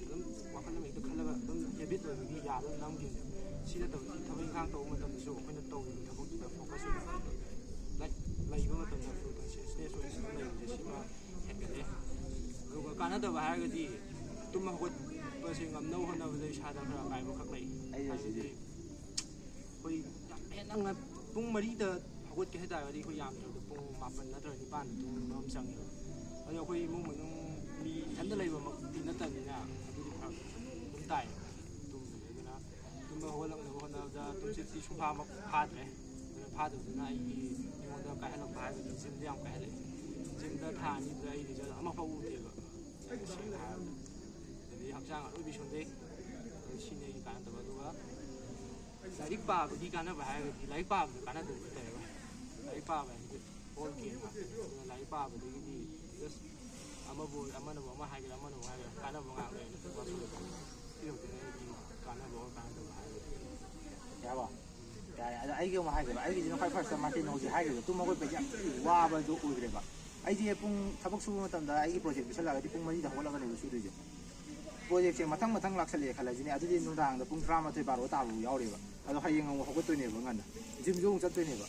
ꯑꯗꯨꯝ ꯋꯥꯈꯜ ꯑꯃ ꯍꯦꯛꯇ ꯈꯜꯂꯒ ꯑꯗꯨꯝ ꯍꯦꯕꯤꯠ ꯑꯣꯏꯕꯒꯤ ꯌꯥꯗ ꯑꯗꯨꯝ ꯅꯝꯈꯤꯕꯅꯦꯕ꯫ ꯁꯤ ꯅꯠꯇꯕ ꯊꯕꯛ ꯏꯪꯈꯥꯡ ꯇꯧꯕ ꯃꯇꯝꯗꯁꯨ ꯑꯩꯈꯣꯏꯅ ꯇꯧꯔꯤꯕ ꯊꯕꯛꯇꯨꯗ ꯐꯣꯀꯁ ꯑꯣꯏꯅ ꯂꯥꯏꯛ ꯂꯩꯕ ꯃꯇꯝꯗ ꯐꯨꯜ ꯀꯟꯁꯤꯌꯁꯅꯦꯁ ꯑꯣꯏꯅ ꯁꯤꯗ ꯂꯩꯕꯁꯦ ꯁꯤꯃ ꯍꯦꯟꯒꯠꯂꯦ꯫ ꯑꯗꯨꯒ ꯀꯥꯟꯅꯗꯕ ꯍꯥꯏꯔꯒꯗꯤ ꯇꯨꯝ ꯍꯧꯒꯠꯄꯁꯦ ꯉꯝꯅꯕ ꯍꯣꯠꯅꯕꯗ ꯏꯁꯥꯗ ꯈꯔ ꯑꯀꯥꯏꯕ ꯈꯛ ꯂꯩ꯫ ꯑꯩ ꯍꯥꯏꯕꯗꯤ ꯍꯧꯖꯤꯛ ꯑꯩꯈꯣꯏ ꯌꯥꯝ ꯍꯦꯟꯅ ꯉ-, ꯄꯨꯡ ꯃꯔꯤꯗ ꯍꯧꯒꯠꯀꯦ ꯍꯥꯏ ꯇꯥꯔꯒꯗꯤ ꯑꯩꯈꯣꯏ ꯌꯥꯝꯗ꯭ꯔꯕꯗ ꯄꯨꯡ ꯃꯥꯄꯟ ꯅꯠꯇ꯭ꯔꯒ ꯅꯤꯄꯥꯟꯗ ꯇꯨꯝꯕ ꯑꯃ ꯆꯪꯉꯦꯕ꯫ ꯑꯗꯣ ꯑꯩꯈꯣꯏ ꯏꯃꯨꯡ ꯃꯅꯨꯡ ꯃꯤ ꯏꯊꯟꯗ ꯂꯩꯕꯃꯛꯇꯤ ꯅꯠꯇꯕꯅꯤꯅ ꯑꯗꯨꯗꯤ ꯐꯔꯛ ꯑꯗꯨꯝ ꯇꯥꯏꯌꯦꯕ ꯇꯨꯝꯕꯁꯦ꯫ ꯑꯗꯨꯅ ꯇꯨꯝꯕ ꯍꯧꯒꯠꯂꯛꯅꯕ ꯍꯣꯠꯅꯕꯗ ꯇꯨꯝꯁꯤꯠꯇꯤ ꯁꯨꯡꯐꯥ ꯐꯥꯗ꯭ꯔꯦ꯫ ꯑꯗꯨꯅ ꯐꯥꯗꯕꯗꯨꯅ ꯑꯩꯒꯤ ꯑꯩꯉꯣꯟꯗ ꯀꯥꯏꯍꯜꯂꯛꯄ ꯍꯥꯏꯔꯒꯗꯤ ꯖꯤꯝꯗ ꯌꯥꯝ ꯀꯥꯏꯍꯜꯂꯛꯑꯦ꯫ ꯖꯤꯝꯗ ꯊꯥ ꯑꯅꯤꯗꯨꯗ ꯑꯩ ꯔꯤꯖꯜ ꯑꯃꯐꯥꯎ ꯎꯗꯦꯕ, ꯁꯦꯡꯅ ꯍꯥꯏꯔꯕꯗ꯫ ꯑꯗꯩ ꯍꯛꯆꯥꯡ ꯑꯔꯣꯏꯕꯤ ꯁꯣꯟꯊꯩ꯫ ꯑꯗꯨ ꯁꯤꯅꯤ ꯑꯩꯒꯤ ꯀꯥꯟꯅꯗꯕ꯫ ꯑꯗꯨꯒ ꯂꯥꯏꯔꯤꯛ ꯄꯥꯕꯒꯤ ꯀꯥꯟꯅꯕ ꯍꯥꯏꯔꯒꯗꯤ ꯂꯥꯏꯔꯤꯛ ꯄꯥꯕꯗ ꯀꯥꯟꯅꯗꯕ ꯂꯩꯇꯦꯕ꯫ ꯂꯥꯏꯔꯤꯛ ꯄꯥꯕ ꯍꯥꯏꯁꯤꯗꯤ ꯑꯣꯜ ꯒꯦꯝ ꯉꯥꯛꯇꯅꯤ꯫ ꯑꯗꯨꯅ ꯂꯥꯏꯔꯤꯛ ꯄꯥꯕꯗꯒꯤꯗꯤ ꯖꯁ ꯑꯃꯕꯨ, ꯑꯃꯅꯕꯨ ꯑꯃ ꯍꯥꯏꯒꯦꯔꯥ, ꯑꯃꯅꯕꯨ ꯍꯥꯏꯒꯦꯔꯥ, ꯀꯥꯟꯅꯕ ꯉꯥꯛ ꯂꯩꯔꯦ꯫ ꯁꯤ ꯈꯛꯇꯅꯤ ꯑꯩꯒꯤ ꯀꯥꯟꯅꯕ ꯑꯣꯔ ꯀꯥꯟꯅꯗꯕ ꯍꯥꯏꯔꯒꯗꯤ꯫ ꯌꯥꯔꯕꯣ? ꯌꯥꯔꯦ꯫ ꯑꯗꯣ ꯑꯩꯒꯤ ꯑꯃꯨꯛ ꯍꯥꯏꯒꯦꯕ꯫ ꯑꯩꯒꯤꯁꯤꯅ ꯈ꯭ꯋꯥꯏ ꯐꯥꯔꯁꯇ ꯃꯥꯔꯇꯤꯟ ꯍꯧꯖꯤꯛ ꯍꯥꯏꯈꯤꯕꯗꯣ, ꯇꯨꯝ ꯍꯧꯒꯠꯄꯁꯦ ꯌꯥꯝ ꯊꯤ ꯋꯥꯕꯗꯣ ꯑꯣꯏꯈ꯭ꯔꯦꯕ꯫ ꯑꯩꯁꯦ ꯄꯨꯡ, ꯊꯕꯛ ꯁꯨꯕ ꯃꯇꯝꯗ ꯑꯩꯒꯤ ꯄ꯭ꯔꯣꯖꯦꯛ ꯄꯤꯁꯜꯂꯛꯑꯒꯗꯤ ꯄꯨꯡ ꯃꯔꯤꯗ ꯍꯧꯒꯠꯂꯒꯅꯦꯕ ꯁꯨꯗꯣꯏꯁꯦ꯫ ꯄ꯭ꯔꯣꯖꯦꯛꯁꯦ ꯃꯊꯪ ꯃꯊꯪ ꯂꯥꯛꯁꯜꯂꯛꯑꯦ ꯈꯜꯂꯁꯤꯅꯦ, ꯑꯗꯨꯗꯤ ꯅꯨꯡꯗꯥꯡꯗ ꯄꯨꯡ ꯇꯔꯥꯃꯥꯊꯣꯏ ꯕꯥꯔꯣ ꯇꯥꯕ ꯌꯥꯎꯔꯦꯕ꯫ ꯑꯗꯣ ꯍꯌꯦꯡ ꯑꯃꯨꯛ ꯍꯧꯒꯠꯇꯣꯏꯅꯦꯕ ꯉꯟꯅ, ꯖꯤꯝꯁꯨ ꯑꯃꯨꯛ ꯆꯠꯇꯣꯏꯅꯦꯕ꯫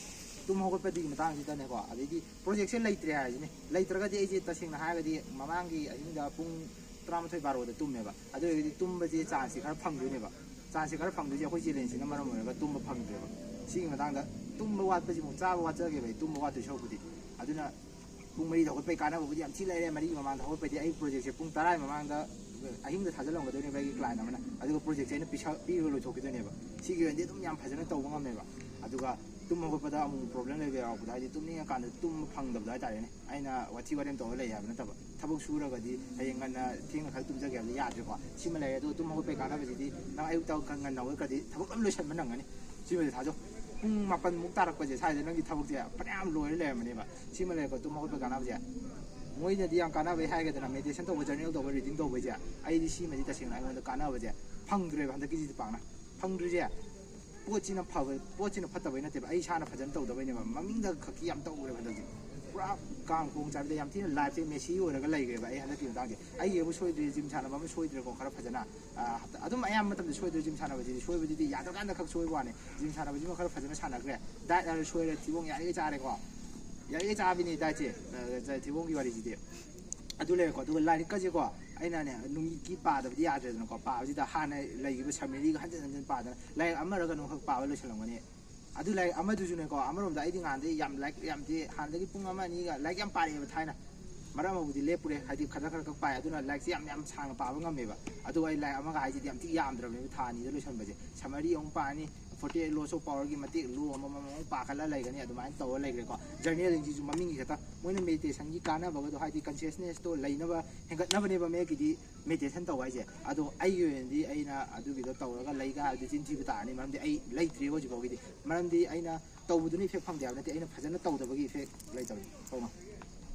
ꯇꯨꯝ ꯍꯧꯒꯠꯄꯗꯤ ꯃꯇꯥꯡꯁꯤꯗꯅꯦꯀꯣ꯫ ꯑꯗꯩꯗꯤ ꯄ꯭ꯔꯣꯖꯦꯛꯁꯦ ꯂꯩꯇ꯭ꯔꯦ ꯍꯥꯏꯁꯤꯅꯦ꯫ ꯂꯩꯇ꯭ꯔꯒꯗꯤ ꯑꯩꯁꯦ ꯇꯁꯦꯡꯅ ꯍꯥꯏꯔꯒꯗꯤ ꯃꯃꯥꯡꯒꯤ ꯑꯍꯤꯡꯗ ꯄꯨꯡ ꯇꯔꯥꯃꯥꯊꯣꯏ ꯕꯥꯔꯣꯗ ꯇꯨꯝꯃꯦꯕ꯫ ꯑꯗꯨ ꯑꯣꯏꯔꯒꯗꯤ ꯇꯨꯝꯕꯁꯦ ꯆꯥꯟꯁꯁꯦ ꯈꯔ ꯐꯪꯗꯣꯏꯅꯦꯕ꯫ ꯆꯥꯟꯁꯁꯦ ꯈꯔ ꯐꯪꯗꯣꯏꯁꯦ ꯑꯩꯈꯣꯏ ꯆꯦꯂꯦꯟꯖꯁꯤꯅ ꯃꯔꯝ ꯑꯣꯏꯔꯒ ꯇꯨꯝꯕ ꯐꯪꯗ꯭ꯔꯦꯕ꯫ ꯁꯤꯒꯤ ꯃꯇꯥꯡꯗ ꯇꯨꯝꯕ ꯋꯥꯠꯄꯁꯤꯃꯨꯛ ꯆꯥꯕ ꯋꯥꯠꯆꯒꯦꯕ ꯑꯩ, ꯇꯨꯝꯕ ꯋꯥꯠꯇꯣꯏ ꯁꯔꯨꯛꯄꯨꯗꯤ꯫ ꯑꯗꯨꯅ ꯄꯨꯡ ꯃꯔꯤꯗ ꯍꯧꯒꯠꯄꯒꯤ ꯀꯥꯟꯅꯕꯕꯨꯗꯤ ꯌꯥꯝ ꯊꯤ ꯂꯩꯔꯦ꯫ ꯃꯔꯤꯒꯤ ꯃꯃꯥꯡꯗ ꯍꯧꯒꯠꯄꯗꯤ ꯑꯩ ꯄ꯭ꯔꯣꯖꯦꯛꯁꯦ ꯄꯨꯡ ꯇꯔꯥꯒꯤ ꯃꯃꯥꯡꯗ ꯑꯍꯤꯡꯗ ꯊꯥꯖꯤꯜꯂꯝꯒꯗꯣꯏꯅꯦꯕ ꯑꯩꯒꯤ ꯀ꯭ꯂꯥꯏꯟ ꯑꯃꯅ꯫ ꯑꯗꯨꯒ ꯄ꯭ꯔꯣꯖꯦꯛꯁꯦ ꯑꯩꯅ ꯄꯤꯁꯛ ꯄꯤꯔꯒ ꯂꯣꯏꯊꯣꯛꯈꯤꯗꯣꯏꯅꯦꯕ꯫ ꯁꯤꯒꯤ ꯑꯣꯏꯅꯗꯤ ꯑꯗꯨꯝ ꯌꯥꯝ ꯐꯖꯅ ꯇꯧꯕ ꯉꯝꯃꯦꯕ꯫ ꯑꯗꯨꯒ ꯇꯨꯝ ꯍꯧꯒꯠꯄꯗ ꯑꯃꯨꯛ ꯄ꯭ꯔꯣꯕ꯭ꯂꯦꯝ ꯂꯩꯕ ꯌꯥꯎꯔꯛꯄꯗ, ꯍꯥꯏꯗꯤ ꯇꯨꯝꯅꯤꯡꯉꯀꯥꯟꯗ ꯇꯨꯝꯕ ꯐꯪꯗꯕꯗꯣ ꯍꯥꯏꯇꯥꯔꯦꯅꯦ꯫ ꯑꯩꯅ ꯋꯥꯊꯤ ꯋꯥꯔꯦꯝ ꯇꯧꯔ ꯂꯩ ꯍꯥꯏꯕ ꯅꯠꯇꯕ, ꯊꯕꯛ ꯁꯨꯔꯒꯗꯤ ꯍꯌꯦꯡ ꯉꯟꯅ ꯊꯦꯡꯅ ꯈꯔ ꯇꯨꯝꯖꯒꯦ ꯍꯥꯏꯕꯗꯤ ꯌꯥꯗ꯭ꯔꯦꯀꯣ꯫ ꯁꯤꯃ ꯂꯩꯔꯦ꯫ ꯑꯗꯨꯒ ꯇꯨꯝ ꯍꯧꯒꯠꯄꯒꯤ ꯀꯥꯟꯅꯕꯁꯤꯗꯤ ꯅꯪ ꯑꯌꯨꯛꯇ ꯈꯔ ꯉꯟꯅ ꯍꯧꯒꯠꯈ꯭ꯔꯗꯤ ꯊꯕꯛ ꯂꯣꯏ ꯂꯣꯏꯁꯟꯕ ꯅꯪꯒꯅꯤ꯫ ꯁꯤꯃꯗꯤ ꯊꯥꯖꯧ꯫ ꯄꯨꯡ ꯃꯥꯄꯟꯃꯨꯛ ꯇꯥꯔꯛꯄꯁꯦ ꯁ꯭ꯋꯥꯏꯗ ꯅꯪꯒꯤ ꯊꯕꯛꯁꯦ ꯐꯅꯌꯥꯝ ꯂꯣꯏꯔ ꯂꯩꯔꯝꯃꯅꯦꯕ꯫ ꯁꯤꯃ ꯂꯩꯔꯦꯀꯣ, ꯇꯨꯝ ꯍꯧꯒꯠꯄ ꯀꯥꯟꯅꯕꯁꯦ꯫ ꯃꯣꯏꯅꯗꯤ ꯌꯥꯝ ꯀꯥꯟꯅꯕꯩ ꯍꯥꯏꯒꯗꯅ, ꯃꯦꯗꯤꯇꯦꯁꯟ ꯇꯧꯕ, ꯖꯔꯅꯦꯜ ꯇꯧꯕ, ꯔꯤꯗꯤꯡ ꯇꯧꯕꯩꯁꯦ꯫ ꯑꯩꯗꯤ ꯁꯤꯃꯗꯤ ꯇꯁꯦꯡꯅ ꯑꯩꯉꯣꯟꯗ ꯀꯥꯟꯅꯕꯁꯦ ꯐꯪꯗ꯭ꯔꯦꯕ ꯍꯟꯗꯛꯀꯤꯁꯤꯗꯤ ꯄꯥꯛꯅ꯫ ꯐꯪꯗ꯭ꯔꯤꯁꯦ ꯄꯣꯠꯁꯤꯅ ꯐꯕ, ꯄꯣꯠꯁꯤꯅ ꯐꯠꯇꯕꯩ ꯅꯠꯇꯦꯕ, ꯑꯩ ꯏꯁꯥꯅ ꯐꯖꯅ ꯇꯧꯗꯕꯩꯅꯦꯕ꯫ ꯃꯃꯤꯡꯗ ꯈꯛꯀꯤ ꯌꯥꯝ ꯇꯧꯈ꯭ꯔꯦꯕ ꯍꯟꯗꯛꯁꯦ꯫ ꯄꯨꯔꯥ ꯀꯥꯡ ꯈꯣꯡ ꯆꯥꯕꯤꯗ ꯌꯥꯝ ꯊꯤꯅ ꯂꯥꯏꯐꯁꯦ ꯃꯦꯁꯤ ꯑꯣꯏꯔꯒ ꯂꯩꯈ꯭ꯔꯦꯕ ꯑꯩ ꯍꯟꯗꯛꯀꯤ ꯃꯇꯥꯡꯁꯦ꯫ ꯑꯩꯒꯤ ꯑꯃ ꯁꯣꯏꯗ꯭ꯔꯦ, ꯖꯤꯝ ꯁꯥꯟꯅꯕ ꯑꯃ ꯁꯣꯏꯗ꯭ꯔꯦꯀꯣ, ꯈꯔ ꯐꯖꯅ꯫ ꯑꯥ, ꯍꯞꯇꯥ-, ꯑꯗꯨꯝ ꯑꯌꯥꯝꯕ ꯃꯇꯝꯗ ꯁꯣꯏꯗ꯭ꯔꯦ ꯖꯤꯝ ꯁꯥꯟꯅꯕꯁꯤꯗꯤ꯫ ꯁꯣꯏꯕꯗꯨꯗꯤ ꯌꯥꯗ꯭ꯔꯀꯥꯟꯗ ꯈꯛ ꯁꯣꯏꯕ ꯋꯥꯅꯤ꯫ ꯖꯤꯝ ꯁꯥꯟꯅꯕꯁꯤꯃ ꯈꯔ ꯐꯖꯅ ꯁꯥꯟꯅꯈ꯭ꯔꯦ꯫ ꯗꯥꯏꯠ ꯍꯥꯏꯔ ꯁꯣꯏꯔꯦ, ꯊꯤꯕꯣꯡ ꯌꯥꯔꯤꯈꯩ ꯆꯥꯔꯦꯀꯣ꯫ ꯌꯥꯔꯤꯈꯩ ꯆꯥꯕꯤꯅꯤ ꯗꯥꯏꯠꯁꯦ, ꯑ, ꯊꯤꯕꯣꯡꯒꯤ ꯋꯥꯔꯤꯁꯤꯗꯤ꯫ ꯑꯗꯨ ꯂꯩꯔꯦꯀꯣ꯫ ꯑꯗꯨꯒ ꯂꯥꯏꯔꯤꯛꯀꯁꯦꯀꯣ, ꯑꯩꯅꯅꯦ, ꯅꯨꯃꯤꯠꯀꯤ ꯄꯥꯗꯕꯗꯤ ꯌꯥꯗ꯭ꯔꯦꯗꯅꯀꯣ꯫ ꯄꯥꯕꯁꯤꯗ ꯍꯥꯟꯅ ꯂꯩꯈꯤꯕ ꯁꯝꯃꯦꯔꯤꯒ ꯍꯟꯖꯤꯟ ꯍꯟꯖꯤꯟ ꯄꯥꯗꯅ, ꯂꯥꯏꯔꯤꯛ ꯑꯃꯔ ꯀꯩꯅꯣꯈꯛ ꯄꯥꯕ ꯂꯣꯏꯁꯤꯜꯂꯝꯒꯅꯤ꯫ ꯑꯗꯨ ꯂꯥꯏꯔꯤꯛ ꯑꯃꯗꯨꯁꯨꯅꯦꯀꯣ, ꯑꯃꯔꯣꯝꯗ ꯑꯩꯗꯤ ꯉꯥꯟꯗꯩ ꯌꯥꯝ ꯂꯥꯏꯔꯤꯛ ꯌꯥꯝꯗꯤ ꯍꯥꯟꯅꯗꯒꯤ ꯄꯨꯡ ꯑꯃ ꯑꯅꯤꯒ ꯂꯥꯏꯔꯤꯛ ꯌꯥꯝ ꯄꯥꯔꯛꯑꯦꯕ ꯊꯥꯏꯅ꯫ ꯃꯔꯛ ꯑꯃꯕꯨꯗꯤ ꯂꯦꯞꯄꯨꯔꯦ, ꯍꯥꯏꯗꯤ ꯈꯔ ꯈꯔ ꯈꯛ ꯄꯥꯏ꯫ ꯑꯗꯨꯅ ꯂꯥꯏꯔꯤꯛꯁꯦ ꯌꯥꯝ, ꯌꯥꯝ ꯁꯥꯡꯅ ꯄꯥꯕ ꯉꯝꯃꯦꯕ꯫ ꯑꯗꯨꯒ ꯑꯩ ꯂꯥꯏꯔꯤꯛ ꯑꯃꯒ ꯍꯥꯏꯁꯤꯗꯤ ꯌꯥꯝ ꯊꯤ ꯌꯥꯝꯗ꯭ꯔꯕꯅꯦꯕ ꯊꯥ ꯑꯅꯤꯗ ꯂꯣꯏꯁꯟꯕꯁꯦ꯫ ꯁꯝꯃꯔꯤ ꯑꯃꯨꯛ ꯄꯥꯅꯤ, ꯐꯣꯔꯇꯤ ꯑꯩꯠ ꯂꯣꯁ ꯑꯣꯐ ꯄꯥꯋꯔꯒꯤ ꯃꯇꯦꯛ ꯂꯣ ꯑꯃꯃꯝ ꯑꯃꯨꯛ ꯄꯥꯈꯠꯂ ꯂꯩꯒꯅꯤ, ꯑꯗꯨꯃꯥꯏꯅ ꯇꯧꯔ ꯂꯩꯈ꯭ꯔꯦꯀꯣ꯫ ꯖꯔꯅꯦꯂꯤꯡꯁꯤꯁꯨ ꯃꯃꯤꯡꯒꯤ ꯈꯛꯇ, ꯃꯣꯏꯅ ꯃꯦꯗꯤꯇꯦꯁꯟꯒꯤ ꯀꯥꯟꯅꯕꯒꯗꯣ, ꯍꯥꯏꯗꯤ ꯀꯟꯁꯤꯌꯁꯅꯦꯁꯇꯣ ꯂꯩꯅꯕ ꯍꯦꯟꯒꯠꯅꯕꯅꯦꯕ ꯃꯌꯦꯛꯀꯤꯗꯤ ꯃꯦꯗꯤꯇꯦꯁꯟ ꯇꯧꯕ ꯍꯥꯏꯁꯦ꯫ ꯑꯗꯣ ꯑꯩꯒꯤ ꯑꯣꯏꯅꯗꯤ ꯑꯩꯅ ꯑꯗꯨꯒꯤꯗꯣ ꯇꯧꯔꯒ ꯂꯩꯒ ꯍꯥꯏꯕꯗꯤ ꯆꯤꯟ ꯊꯤꯕ ꯇꯥꯔꯅꯤ, ꯃꯔꯝꯗꯤ ꯑꯩ ꯂꯩꯇ꯭ꯔꯤ ꯍꯧꯖꯤꯛ ꯐꯥꯎꯒꯤꯗꯤ꯫ ꯃꯔꯝꯗꯤ ꯑꯩꯅ ꯇꯧꯕꯗꯨꯅ ꯏꯐꯦꯛ ꯐꯪꯗꯦ ꯍꯥꯏꯕ ꯅꯠꯇꯦ, ꯑꯩꯅ ꯐꯖꯅ ꯇꯧꯗꯕꯒꯤ ꯏꯐꯦꯛ ꯂꯩꯇꯕꯅꯤ꯫ ꯀꯧꯅꯣ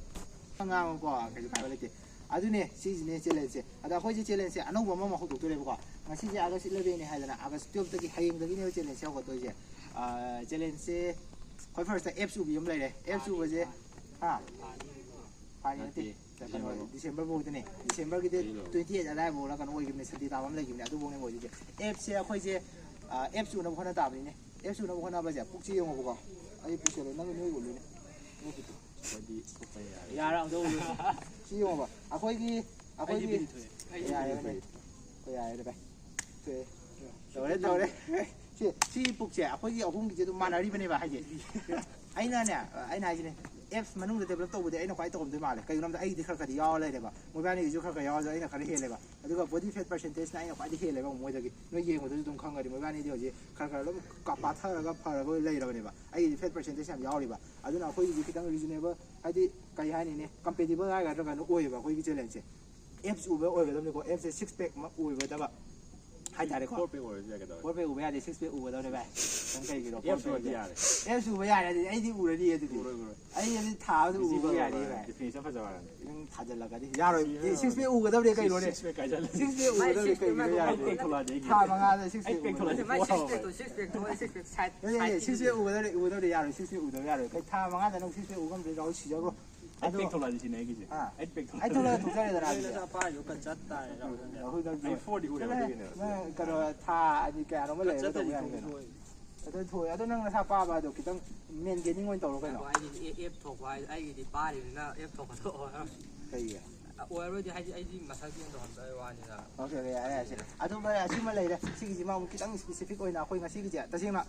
ꯉꯥꯡꯉꯨꯀꯣ, ꯀꯩꯁꯨ ꯀꯥꯏꯕ ꯂꯩꯇꯦ꯫ ꯑꯗꯨꯅꯦ, ꯁꯤꯁꯤꯅꯦ ꯆꯦꯂꯦꯟꯖꯁꯦ꯫ ꯑꯗ ꯑꯩꯈꯣꯏꯁꯦ ꯆꯦꯂꯦꯟꯖꯁꯦ ꯑꯅꯧꯕ ꯑꯃꯃꯨꯛ ꯍꯧꯗꯣꯛꯇꯣꯏꯅꯦꯕꯀꯣ꯫ ꯉꯁꯤꯁꯦ ꯑꯥꯒꯁ ꯏꯂꯚꯦꯟꯅꯦ ꯍꯥꯏꯗꯅ, ꯑꯥꯒꯁ ꯇ꯭ꯋꯦꯜꯐꯇꯒꯤ, ꯍꯌꯦꯡꯗꯒꯤꯅꯦꯕ ꯆꯦꯂꯦꯟꯖꯁꯦ ꯍꯧꯒꯠꯇꯣꯏꯁꯦ꯫ ꯑꯥ, ꯆꯦꯂꯦꯟꯖꯁꯦ ꯈ꯭ꯋꯥꯏ ꯐꯥꯔꯁꯇ ꯑꯦꯞꯁ ꯎꯕꯤ ꯑꯃ ꯂꯩꯔꯦ꯫ ꯑꯦꯞꯁ ꯎꯕꯁꯦ, ꯍꯥ? ꯐꯥꯒꯤ ꯅꯠꯇꯦ꯫ ꯅꯠꯇꯦ, ꯀꯩꯅꯣ, ꯗꯤꯁꯦꯝꯕꯔ꯫ ꯗꯤꯁꯦꯝꯕꯔꯒꯤꯗꯤ ꯀꯩꯅꯣ? ꯇ꯭ꯋꯦꯟꯇꯤ ꯑꯩꯠ ꯑꯗꯥꯏꯐꯥꯎꯔ ꯀꯩꯅꯣ ꯑꯣꯏꯈꯤꯕꯅꯦ, ꯁꯟꯗꯦ ꯇꯥꯕ ꯑꯃ ꯂꯩꯈꯤꯕꯅꯦ, ꯑꯗꯨꯐꯥꯎꯅꯦ ꯑꯣꯏꯗꯣꯏꯁꯦ꯫ ꯑꯦꯞꯁꯦ ꯑꯩꯈꯣꯏꯁꯦ, ꯑꯥ, ꯑꯦꯞꯁ ꯎꯅꯕ ꯍꯣꯠꯅ ꯇꯥꯕꯅꯤꯅꯦ꯫ ꯑꯦꯞꯁ ꯎꯅꯕ ꯍꯣꯠꯅꯕꯁꯦ, ꯄꯨꯛꯁꯦ ꯌꯦꯡꯉꯣꯕꯀꯣ꯫ ꯑꯩ ꯄꯨꯛꯁꯦ ꯅꯪ ꯅꯣꯏ ꯎꯠꯂꯨꯅꯦ꯫ ꯅꯣꯏ ꯄꯨꯛꯇꯣ꯫ ꯑꯩꯈꯣꯏꯗꯤ ꯊꯣꯛꯄ ꯌꯥꯔꯦ꯫ ꯌꯥꯔꯦ, ꯑꯝꯇ ꯎꯠꯂꯨ꯫ ꯁꯤ ꯌꯦꯡꯉꯣꯕ꯫ ꯑꯩꯈꯣꯏꯒꯤ ꯑꯩꯈꯣꯏꯒꯤ ꯌꯥꯔꯦ ꯌꯥꯔꯦ ꯚꯥꯏ꯫ ꯊꯣꯛꯑꯦ꯫ ꯇꯧꯔꯦ ꯇꯧꯔꯦ꯫ ꯁꯤ ꯁꯤ ꯄꯨꯛꯁꯦ ꯑꯩꯈꯣꯏꯒꯤ ꯑꯍꯨꯝꯒꯤꯁꯦ ꯑꯗꯨꯝ ꯃꯥꯟꯅꯔꯤꯕꯅꯦꯕ ꯍꯥꯏꯁꯦ꯫ ꯑꯩꯅꯅꯦ ꯑꯩꯅ ꯍꯥꯏꯁꯤꯅꯦ ꯑꯦꯞꯁ ꯃꯅꯨꯡꯗ ꯗꯦꯕꯂꯞ ꯇꯧꯕꯗꯤ ꯑꯩꯅ ꯈ꯭ꯋꯥꯏ ꯇꯧꯔꯝꯗꯣꯏ ꯃꯥꯜꯂꯦ꯫ ꯀꯩꯒꯤꯅꯣ ꯍꯥꯏꯕꯗ ꯑꯩꯗꯤ ꯈꯔ ꯈꯔꯗꯤ ꯌꯥꯎꯔ ꯂꯩꯔꯦꯕ, ꯃꯣꯏꯕꯥꯅꯤꯒꯤꯁꯨ ꯈꯔ ꯈꯔ ꯌꯥꯎꯔꯁꯨ ꯑꯩꯅ ꯈꯔ ꯍꯦꯜꯂꯦꯕ꯫ ꯑꯗꯨꯒ ꯕꯣꯗꯤ ꯐꯦꯠ ꯄꯥꯔꯁꯦꯟꯇꯦꯖꯅ ꯑꯩꯅ ꯈ꯭ꯋꯥꯏꯗꯒꯤ ꯍꯦꯜꯂꯦꯕ ꯃꯣꯏꯗꯒꯤ꯫ ꯅꯣꯏ ꯌꯦꯡꯕꯗꯁꯨ ꯑꯗꯨꯝ ꯈꯪꯒꯅꯤ ꯃꯣꯏꯕꯥꯅꯤꯗꯤ ꯍꯧꯖꯤꯛ ꯈꯔ ꯈꯔ ꯑꯗꯨꯝ ꯀ- ꯄꯥꯊꯔꯒ ꯐꯔꯒ ꯂꯩꯔꯕꯅꯦꯕ꯫ ꯑꯩꯒꯤꯗꯤ ꯐꯦꯠ ꯄꯥꯔꯁꯦꯟꯇꯦꯖ ꯌꯥꯝ ꯌꯥꯎꯔꯤꯕ꯫ ꯑꯗꯨꯅ ꯑꯩꯈꯣꯏꯒꯤꯗꯤ ꯈꯤꯇꯪ ꯔꯤꯖꯅꯦꯕꯜ, ꯍꯥꯏꯗꯤ ꯀꯩ ꯍꯥꯏꯅꯤꯅꯦ, ꯀꯝꯄꯦꯇꯤꯕꯜ ꯍꯥꯏꯒꯗ꯭ꯔꯥ ꯀꯩꯅꯣ ꯑꯣꯏꯌꯦꯕ ꯑꯩꯈꯣꯏꯒꯤ ꯆꯦꯂꯦꯟꯖꯁꯦ꯫ ꯑꯦꯞꯁ ꯎꯕ ꯑꯣꯏꯒꯗꯕꯅꯤꯀꯣ꯫ ꯑꯦꯞꯁꯦ ꯁꯤꯛꯁ ꯄꯦꯛ ꯑꯣꯏꯒꯗꯕ ꯍꯥꯏꯇꯥꯔꯦꯀꯣ꯫ ꯐꯣꯔ ꯄꯦꯛ ꯑꯣꯏꯔꯁꯨ ꯌꯥꯏ ꯀꯩꯗꯧꯔꯒꯦ? ꯐꯣꯔ ꯄꯦꯛ ꯎꯕ ꯌꯥꯗꯦ, ꯁꯤꯛꯁ ꯄꯦꯛ ꯎꯒꯗꯕꯅꯦ ꯚꯥꯏ꯫ ꯅꯪ ꯀꯩꯒꯤꯅꯣ? ꯑꯦꯞꯁ ꯎꯔꯗꯤ ꯌꯥꯔꯦ꯫ ꯑꯦꯞꯁ ꯎꯕ ꯌꯥꯔꯦ ꯑꯗꯨꯗꯤ ꯑꯩꯗꯤ ꯎꯔꯅꯤ ꯑꯗꯨꯗꯤ꯫ ꯎꯔꯣꯏ ꯎꯔꯣꯏ꯫ ꯑꯩ ꯑꯗꯨꯗꯤ ꯊꯥꯕꯗ ꯎꯕ ꯌꯥꯅꯤ ꯚꯥꯏ꯫ ꯗꯤꯐꯤꯅꯤꯁꯟ ꯐꯖꯕ ꯍꯥꯏꯔꯅꯤ꯫ ꯅꯪ ꯊꯥꯖꯜꯂꯛꯀꯗꯤ ꯌꯥꯔꯣꯏ꯫ ꯁꯤ ꯁꯤꯛꯁ ꯄꯦꯛ ꯎꯒꯗꯕꯅꯦ ꯀꯩꯅꯣꯅꯦ? ꯁꯤꯛꯁ ꯄꯦꯛ ꯀꯥꯏꯁꯜꯂꯦ꯫ ꯁꯤꯛꯁ ꯄꯦꯛ ꯎꯒꯗꯕꯅꯦ ꯀꯩꯒꯤꯅꯣ ꯌꯥꯔꯣꯏ? ꯑꯩꯠ ꯄꯦꯛ ꯊꯣꯛꯂꯛꯑꯗꯤ ꯑꯩꯒꯤ ꯊꯥ ꯃꯉꯥꯗ ꯁꯤꯛꯁ ꯑꯩꯠ ꯄꯦꯛ ꯎꯒꯗꯕꯅꯦ꯫ ꯊꯣꯛꯂꯛꯑꯗꯤ ꯃꯥꯏ ꯁꯤꯛꯁ ꯄꯦꯛꯇꯣ ꯁꯤꯛꯁ ꯄꯦꯛ ꯊꯣꯛꯂꯛꯑꯗꯤ ꯁꯤꯛꯁ ꯄꯦꯛ ꯁꯥꯏꯠ ꯅꯠꯇꯦ, ꯅꯠꯇꯦ, ꯁꯥꯏꯠꯀꯤ ꯁꯤꯛꯁ ꯄꯦꯛ ꯎꯒꯗꯕꯅꯦ ꯎꯒꯗꯕꯅꯦ ꯌꯥꯔꯣꯏ꯫ ꯁꯤꯛꯁ ꯄꯦꯛ ꯎꯗꯕ ꯌꯥꯔꯣꯏ꯫ ꯀꯩ ꯊꯥ ꯃꯉꯥꯗ ꯅꯪ ꯁꯤꯛꯁ ꯄꯦꯛ ꯎ ꯉꯝꯗ꯭ꯔꯗꯤ ꯔꯥꯍꯨꯜ ꯁꯤꯖꯈ꯭ꯔꯣ꯫ ꯑꯩꯠ ꯑꯗꯣ ꯄꯦꯛ ꯊꯣꯛꯂꯛꯑꯗꯤ ꯁꯤꯅꯦ ꯑꯩꯒꯤꯁꯦ꯫ ꯑꯥ꯫ ꯑꯩꯠ ꯄꯦꯛ ꯑꯩꯠ ꯊꯣꯛꯂꯛꯑꯗꯤ ꯊꯣꯛꯂꯛꯑꯦꯗꯅ ꯑꯗꯨꯗꯤ꯫ ꯅꯪ ꯄꯥꯏꯗꯣ ꯀꯟ ꯆꯠ ꯇꯥꯔꯦ ꯔꯥꯍꯨꯜ ꯅꯪꯗꯤ꯫ ꯔꯥꯍꯨꯜ ꯅꯪꯗꯤ ꯑꯩ ꯐꯣꯔꯗꯤ ꯎꯔꯦ ꯆꯠꯂꯣꯍꯦ꯫ ꯑꯗꯨꯒꯤꯅꯦ꯫ ꯅꯪ ꯀꯩꯅꯣ ꯊꯥ ꯑꯅꯤ ꯀꯌꯥꯅꯣꯝ ꯀꯟ ꯂꯩꯔꯒ ꯆꯠꯇ꯭ꯔꯗꯤ ꯇꯧꯕ ꯌꯥꯅꯤ ꯊꯣꯡ ꯀꯩꯅꯣ꯫ ꯊꯣꯛꯑꯣꯏ꯫ ꯑꯗꯨ ꯊꯣꯛꯑꯦ꯫ ꯑꯗꯣ ꯅꯪ ꯅꯁꯥ ꯄꯥꯕ ꯍꯥꯏꯗꯣ ꯈꯤꯇꯪ ꯃꯦꯟꯇꯦꯅꯤꯡ ꯑꯣꯏꯅ ꯇꯧꯔꯣ ꯀꯩꯅꯣ꯫ ꯑꯗꯣ ꯑꯩꯒꯤꯗꯤ ꯑꯦ-, ꯑꯦꯞ ꯊꯣꯛꯄ ꯍꯥꯏ-, ꯑꯩꯒꯤꯗꯤ ꯄꯥꯔꯤꯕꯅꯤꯅ ꯑꯦꯞ ꯊꯣꯛꯄꯗꯣ ꯑꯣꯏꯔꯔꯣꯏ꯫ ꯀꯩꯒꯤ? ꯑꯣꯏꯔꯔꯣꯏꯗꯤ ꯍꯥꯏꯗꯤ ꯑꯩꯗꯤ ꯃꯁꯜ ꯒꯦꯟ ꯇꯧꯍꯟꯕꯩ ꯋꯥꯅꯤꯗ꯫ ꯑꯣꯀꯦ, ꯑꯣꯀꯦ, ꯌꯥꯔꯦ, ꯌꯥꯔꯦ, ꯁꯦ꯫ ꯑꯗꯨꯝ ꯚꯥꯏ, ꯑꯁꯤꯃ ꯂꯩꯔꯦ꯫ ꯁꯤꯒꯤꯁꯤꯃ ꯑꯃꯨꯛ ꯈꯤꯇꯪ ꯁ꯭ꯄꯦꯁꯤꯐꯤꯛ ꯑꯣꯏꯅ ꯑꯩꯈꯣꯏ ꯉꯁꯤꯒꯤꯁꯦ ꯇꯁꯦꯡꯅ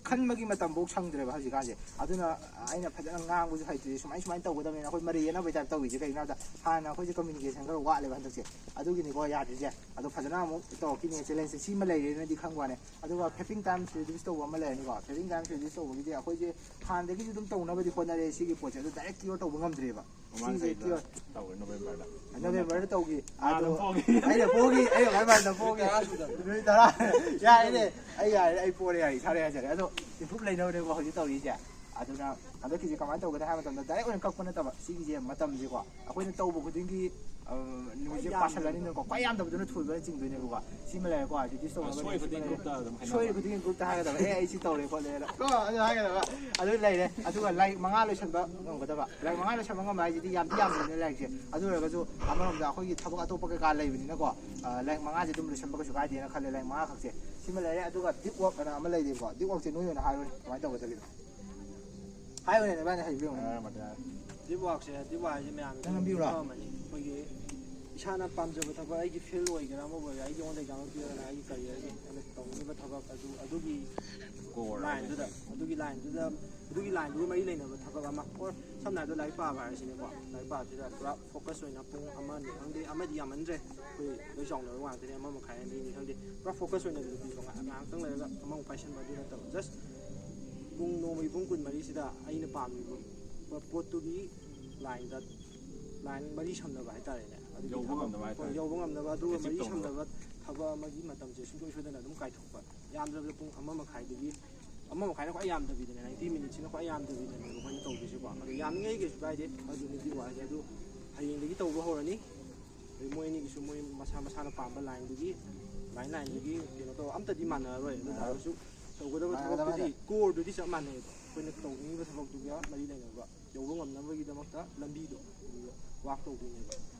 ꯈꯟꯕꯒꯤ ꯃꯇꯝꯐꯥꯎ ꯁꯪꯗ꯭ꯔꯦꯕ ꯍꯧꯖꯤꯛꯀꯥꯟꯁꯦ꯫ ꯑꯗꯨꯅ ꯑꯩꯅ ꯐꯖꯅ ꯉꯥꯡꯕꯁꯨ ꯍꯩꯇ꯭ꯔꯤ꯫ ꯁꯨꯃꯥꯏ, ꯁꯨꯃꯥꯏꯅ ꯇꯧꯒꯗꯕꯅꯤꯅ ꯑꯩꯈꯣꯏ ꯃꯔꯩ ꯌꯦꯠꯅꯕꯩ ꯇꯥꯏꯞ ꯇꯧꯔꯤꯁꯦ ꯀꯩꯒꯤꯅꯣ ꯍꯥꯏꯕꯗ ꯍꯥꯟꯅ ꯑꯩꯈꯣꯏꯁꯦ ꯀꯝꯃ꯭ꯌꯨꯅꯤꯀꯦꯁꯟ ꯈꯔ ꯋꯥꯠꯂꯦꯕ ꯍꯟꯗꯛꯁꯦ꯫ ꯑꯗꯨꯒꯤꯅꯤꯀꯣ ꯌꯥꯗ꯭ꯔꯤꯁꯦ꯫ ꯑꯗꯣ ꯐꯖꯅ ꯑꯃꯨꯛ ꯇꯧꯔꯛꯈꯤꯅꯤ꯫ ꯆꯦꯂꯦꯟꯖꯁꯦ ꯁꯤꯃ ꯂꯩꯔꯦꯅꯗꯤ ꯈꯪꯕ ꯋꯥꯅꯦ꯫ ꯑꯗꯨꯒ ꯐꯦꯄꯤꯡ ꯇꯥꯏꯝꯁ ꯔꯤꯗ꯭ꯌꯨꯁ ꯇꯧꯕ ꯑꯃ ꯂꯩꯔꯅꯤꯀꯣ꯫ ꯐꯦꯄꯤꯡ ꯇꯥꯏꯝꯁ ꯔꯤꯗ꯭ꯌꯨꯁ ꯇꯧꯕꯒꯤꯗꯤ ꯑꯩꯈꯣꯏꯁꯦ ꯍꯥꯟꯅꯗꯒꯤꯁꯨ ꯑꯗꯨꯝ ꯇꯧꯅꯕꯗꯤ ꯍꯣꯠꯅꯔꯦ ꯁꯤꯒꯤ ꯄꯣꯠꯁꯦ꯫ ꯑꯗꯨ ꯗꯥꯏꯔꯦꯛ ꯀ꯭ꯌꯣꯔ ꯇꯧꯕ ꯉꯝꯗ꯭ꯔꯤꯕ꯫ ꯃꯃꯥꯡ ꯁꯤꯁꯦ ꯆꯍꯤꯗ ꯀ꯭ꯌꯣꯔ ꯇꯧꯋꯦ ꯅꯣꯕꯦꯝꯕꯔꯗ꯫ ꯅꯣꯕꯦꯝꯕꯔꯗ ꯇꯧꯈꯤ꯫ ꯃꯥ ꯑꯗꯣ ꯑꯗꯨꯝ ꯄꯣꯛꯈꯤ꯫ ꯑꯩꯅ ꯄꯣꯛꯈꯤ, ꯑꯩꯅ ꯈ꯭ꯋꯥꯏ ꯃꯥꯟꯅ ꯄꯣꯛꯈꯤ꯫ ꯅꯨꯃꯤꯠ ꯇꯔꯥ꯫ ꯌꯥꯔꯦꯅꯦ, ꯑꯩ ꯌꯥꯔꯦ, ꯑꯩ ꯄꯣꯔꯦ, ꯌꯥꯔꯦ, ꯏꯁꯥꯅ ꯌꯥꯖꯔꯦ꯫ ꯑꯗꯣ ꯏꯝꯄ꯭ꯔꯨꯞ ꯂꯩꯅꯕꯅꯦꯀꯣ ꯍꯧꯖꯤꯛ ꯇꯧꯔꯤꯁꯦ꯫ ꯑꯗꯨꯅ ꯍꯟꯗꯛꯀꯤꯁꯦ ꯀꯃꯥꯏꯅ ꯇꯧꯒꯅꯤ ꯍꯥꯏꯕ ꯃꯇꯝꯗ ꯗꯥꯏꯔꯦꯛ ꯑꯣꯏꯅ ꯀꯛꯄ ꯅꯠꯇꯕ, ꯁꯤꯒꯤꯁꯦ ꯃꯇꯝꯁꯦꯀꯣ ꯑꯩꯈꯣꯏꯅ ꯇꯧꯕ ꯈꯨꯗꯤꯡꯒꯤ, ꯑ, ꯅꯨꯃꯤꯠꯁꯦ ꯄꯥꯁꯜꯂꯅꯤꯅꯀꯣ, ꯈ꯭ꯋꯥꯏ ꯌꯥꯝꯗꯕꯗꯨꯅ ꯊꯣꯏꯕꯅ ꯆꯤꯡꯗꯣꯏꯅꯦꯕꯀꯣ꯫ ꯁꯤꯃ ꯂꯩꯔꯦꯀꯣ, ꯔꯤꯗ꯭ꯌꯨꯁ ꯇꯧꯅꯕ ꯁꯣꯏ ꯈꯨꯗꯤꯡ ꯒ꯭ꯔꯨꯞꯇ ꯑꯗꯨꯝ ꯍꯥꯏꯅꯕ꯫ ꯁꯣꯏ ꯈꯨꯗꯤꯡꯒꯤ ꯒ꯭ꯔꯨꯞꯇ ꯍꯥꯏꯒꯗꯕ, "ꯑꯦ, ꯑꯩ ꯁꯤ ꯇꯧꯔꯦ ꯈꯣꯠꯂꯦꯅ", ꯀꯣ, ꯑꯗꯨ ꯍꯥꯏꯒꯗꯕ꯫ ꯑꯗꯨ ꯂꯩꯔꯦ꯫ ꯑꯗꯨꯒ ꯂꯥꯏꯛ ꯃꯉꯥ ꯂꯣꯏꯁꯟꯕ ꯉꯝꯒꯗꯕ꯫ ꯂꯥꯏꯛ ꯃꯉꯥ ꯂꯣꯏꯁꯟꯕ ꯉꯝꯕ ꯍꯥꯏꯁꯤꯗꯤ ꯌꯥꯝꯗꯤ ꯌꯥꯝꯗꯕꯅꯤꯅ ꯂꯥꯏꯔꯤꯛꯁꯦ꯫ ꯑꯗꯨ ꯑꯣꯏꯔꯒꯁꯨ ꯑꯃꯔꯣꯝꯗ ꯑꯩꯈꯣꯏꯒꯤ ꯊꯕꯛ ꯑꯇꯣꯞꯄ ꯀꯩꯀꯥ ꯂꯩꯕꯅꯤꯅꯀꯣ, ꯑ, ꯂꯥꯏꯛ ꯃꯉꯥꯁꯦ ꯑꯗꯨꯝ ꯂꯣꯏꯁꯟꯕ ꯀꯩꯁꯨ ꯀꯥꯏꯗꯦꯅ ꯈꯜꯂꯦ, ꯂꯥꯏꯛ ꯃꯉꯥ ꯈꯛꯁꯦ꯫ ꯁꯤꯃ ꯂꯩꯔꯦ꯫ ꯑꯗꯨꯒ ꯗꯤꯞ ꯋꯥꯛ ꯑꯅ ꯑꯃ ꯂꯩꯔꯤꯕꯀꯣ꯫ ꯗꯤꯞ ꯋꯥꯛꯁꯦ ꯅꯣꯏ ꯑꯣꯏꯅ ꯍꯥꯏꯔꯣꯅꯦ, ꯀꯃꯥꯏꯅ ꯇꯧꯒꯗꯒꯦ? ꯍꯥꯏꯌꯨꯅꯦ, ꯅꯕꯥꯅꯤ ꯍꯩꯕ꯭ꯔꯥ ꯌꯦꯡꯉꯨꯅꯦ꯫ ꯍꯥꯏꯔꯝꯃꯗꯤ ꯌꯥꯔꯦ꯫ ꯗꯤꯞ ꯋꯥꯛꯁꯦ, ꯗꯤꯞ ꯋꯥꯛ ꯍꯥꯏꯁꯦ ꯃꯌꯥꯝꯅ ꯅꯪ ꯅꯝꯕꯤꯌꯨꯔꯣ? ꯈꯪꯉꯝꯃꯅꯤ꯫ ꯑꯩꯈꯣꯏꯒꯤ ꯏꯁꯥꯅ ꯄꯥꯝꯖꯕ ꯊꯕꯛ, ꯑꯩꯒꯤ ꯐꯤꯜ ꯑꯣꯏꯒꯦꯔꯥ ꯑꯃ ꯑꯣꯏꯒꯦꯔꯥ, ꯑꯩꯒꯤ ꯑꯣꯟꯗ ꯑꯦꯛꯖꯥꯝꯄꯜ ꯄꯤꯔꯒꯅ ꯑꯩꯒꯤ ꯀꯔꯤꯌꯔꯒꯤ ꯑꯩꯅ ꯇꯧꯅꯤꯡꯉꯤꯕ ꯊꯕꯛ ꯑꯗꯨ, ꯑꯗꯨꯒꯤ ꯂꯥꯏꯟꯗꯨꯗ, ꯑꯗꯨꯒꯤ ꯂꯥꯏꯟꯗꯨꯗ, ꯑꯗꯨꯒꯤ ꯂꯥꯏꯟꯗꯨꯒ ꯃꯔꯤ ꯂꯩꯅꯕ ꯊꯕꯛ ꯑꯃ, ꯑꯣꯔ ꯁꯝꯅ ꯍꯥꯏꯔꯕꯗ ꯂꯥꯏꯔꯤꯛ ꯄꯥꯕ ꯍꯥꯏꯔꯁꯤꯅꯦꯀꯣ, ꯂꯥꯏꯔꯤꯛ ꯄꯥꯕꯁꯤꯗ ꯄꯨꯔꯥ ꯐꯣꯀꯁ ꯑꯣꯏꯅ ꯄꯨꯡ ꯑꯃꯅꯤ ꯈꯪꯗꯦ, ꯑꯃꯗꯤ ꯌꯥꯝꯃꯟꯗ꯭ꯔꯦ, ꯑꯩꯈꯣꯏ ꯂꯣꯏ ꯆꯥꯎꯅꯕ ꯉꯥꯛꯇꯅꯤ, ꯑꯃ ꯃꯈꯥꯏ ꯑꯅꯤꯅꯤ ꯈꯪꯗꯦ, ꯄꯨꯔꯥ ꯐꯣꯀꯁ ꯑꯣꯏꯅ ꯅꯨꯄꯤꯗꯣ ꯉꯥꯏꯍꯥꯛ ꯉꯥꯏꯍꯥꯛꯇꯪ ꯂꯩꯔꯒ ꯑꯃꯃꯨꯛ ꯄꯥꯏꯁꯟꯕ ꯑꯗꯨ ꯅꯠꯇꯕ, ꯖꯁ ꯄꯨꯡ, ꯅꯣꯡꯃꯒꯤ ꯄꯨꯡ ꯀꯨꯟꯃꯔꯤꯁꯤꯗ ꯑꯩꯅ ꯄꯥꯝꯃꯤꯕ ꯄꯣꯠꯇꯨꯒꯤ ꯂꯥꯏꯟꯗ, ꯂꯥꯏꯟ ꯃꯔꯤ ꯁꯝꯅꯕ ꯍꯥꯏꯇꯥꯔꯦꯅꯦ꯫ ꯑꯗꯨꯒꯤ ꯌꯧꯕ ꯊꯕꯛ-, ꯉꯝꯅꯕ ꯍꯣꯏ, ꯍꯥꯏꯇꯥꯔꯦ꯫ ꯌꯧꯕ ꯉꯝꯅꯕ, ꯑꯗꯨꯒ ꯑꯦꯆꯤꯞ ꯃꯔꯤ ꯇꯧꯅꯕ꯫ ꯁꯝꯅꯕ ꯊꯕꯛ ꯑꯃꯒꯤ ꯃꯇꯝꯁꯦ ꯁꯨꯡꯁꯣꯏ ꯁꯣꯏꯗꯅ ꯑꯗꯨꯝ ꯀꯥꯏꯊꯣꯛꯄ꯫ ꯌꯥꯝꯗ꯭ꯔꯕꯗ ꯄꯨꯡ ꯑꯃ ꯃꯈꯥꯏꯗꯒꯤ, ꯑꯃ ꯃꯈꯥꯏꯅ ꯈ꯭ꯋꯥꯏ ꯌꯥꯝꯗꯕꯤꯗꯅꯦ, ꯅꯥꯏꯟꯇꯤ ꯃꯤꯅꯤꯠꯁꯤꯅ ꯈ꯭ꯋꯥꯏ ꯌꯥꯝꯗꯕꯤꯗꯅꯦꯕ ꯑꯩꯈꯣꯏꯅ ꯇꯧꯗꯣꯏꯁꯦꯀꯣ꯫ ꯑꯗꯣ ꯌꯥꯝꯃꯤꯉꯩ ꯀꯩꯁꯨ ꯀꯥꯏꯗꯦ, ꯑꯗꯨ ꯅꯨꯄꯤ ꯋꯥꯁꯦ꯫ ꯑꯗꯨ ꯍꯌꯦꯡꯗꯒꯤ ꯇꯧꯕ ꯍꯧꯔꯅꯤ꯫ ꯑꯗꯩ ꯃꯣꯏ ꯑꯅꯤꯒꯤꯁꯨ ꯃꯣꯏ ꯃꯁꯥ ꯃꯁꯥꯅ ꯄꯥꯝꯕ ꯂꯥꯏꯟꯗꯨꯒꯤ, ꯂꯥꯏꯟ ꯂꯥꯏꯟꯗꯨꯒꯤ ꯀꯩꯅꯣ ꯇꯧ, ꯑꯝꯇꯗꯤ ꯃꯥꯟꯅꯔꯔꯣꯏ꯫ ꯑꯗꯨ ꯇꯥꯔꯒꯁꯨ ꯇꯧꯒꯗꯕ ꯃꯥꯟꯅꯗꯕ ꯊꯕꯛꯇꯨꯗꯤ, ꯍꯥꯏꯇꯥꯔꯦ꯫ ꯀꯣꯔꯗꯨꯗꯤ ꯆꯞ ꯃꯥꯟꯅꯩꯕ꯫ ꯑꯩꯈꯣꯏꯅ ꯇꯧꯅꯤꯡꯉꯤꯕ ꯊꯕꯛꯇꯨꯒ ꯃꯔꯤ ꯂꯩꯅꯕ ꯌꯧꯕ ꯉꯝꯅꯕꯒꯤꯗꯃꯛꯇ ꯂꯝꯕꯤꯗꯣ ꯑꯗꯨꯗ ꯋꯥꯛ ꯇꯧꯗꯣꯏꯅꯦꯕ꯫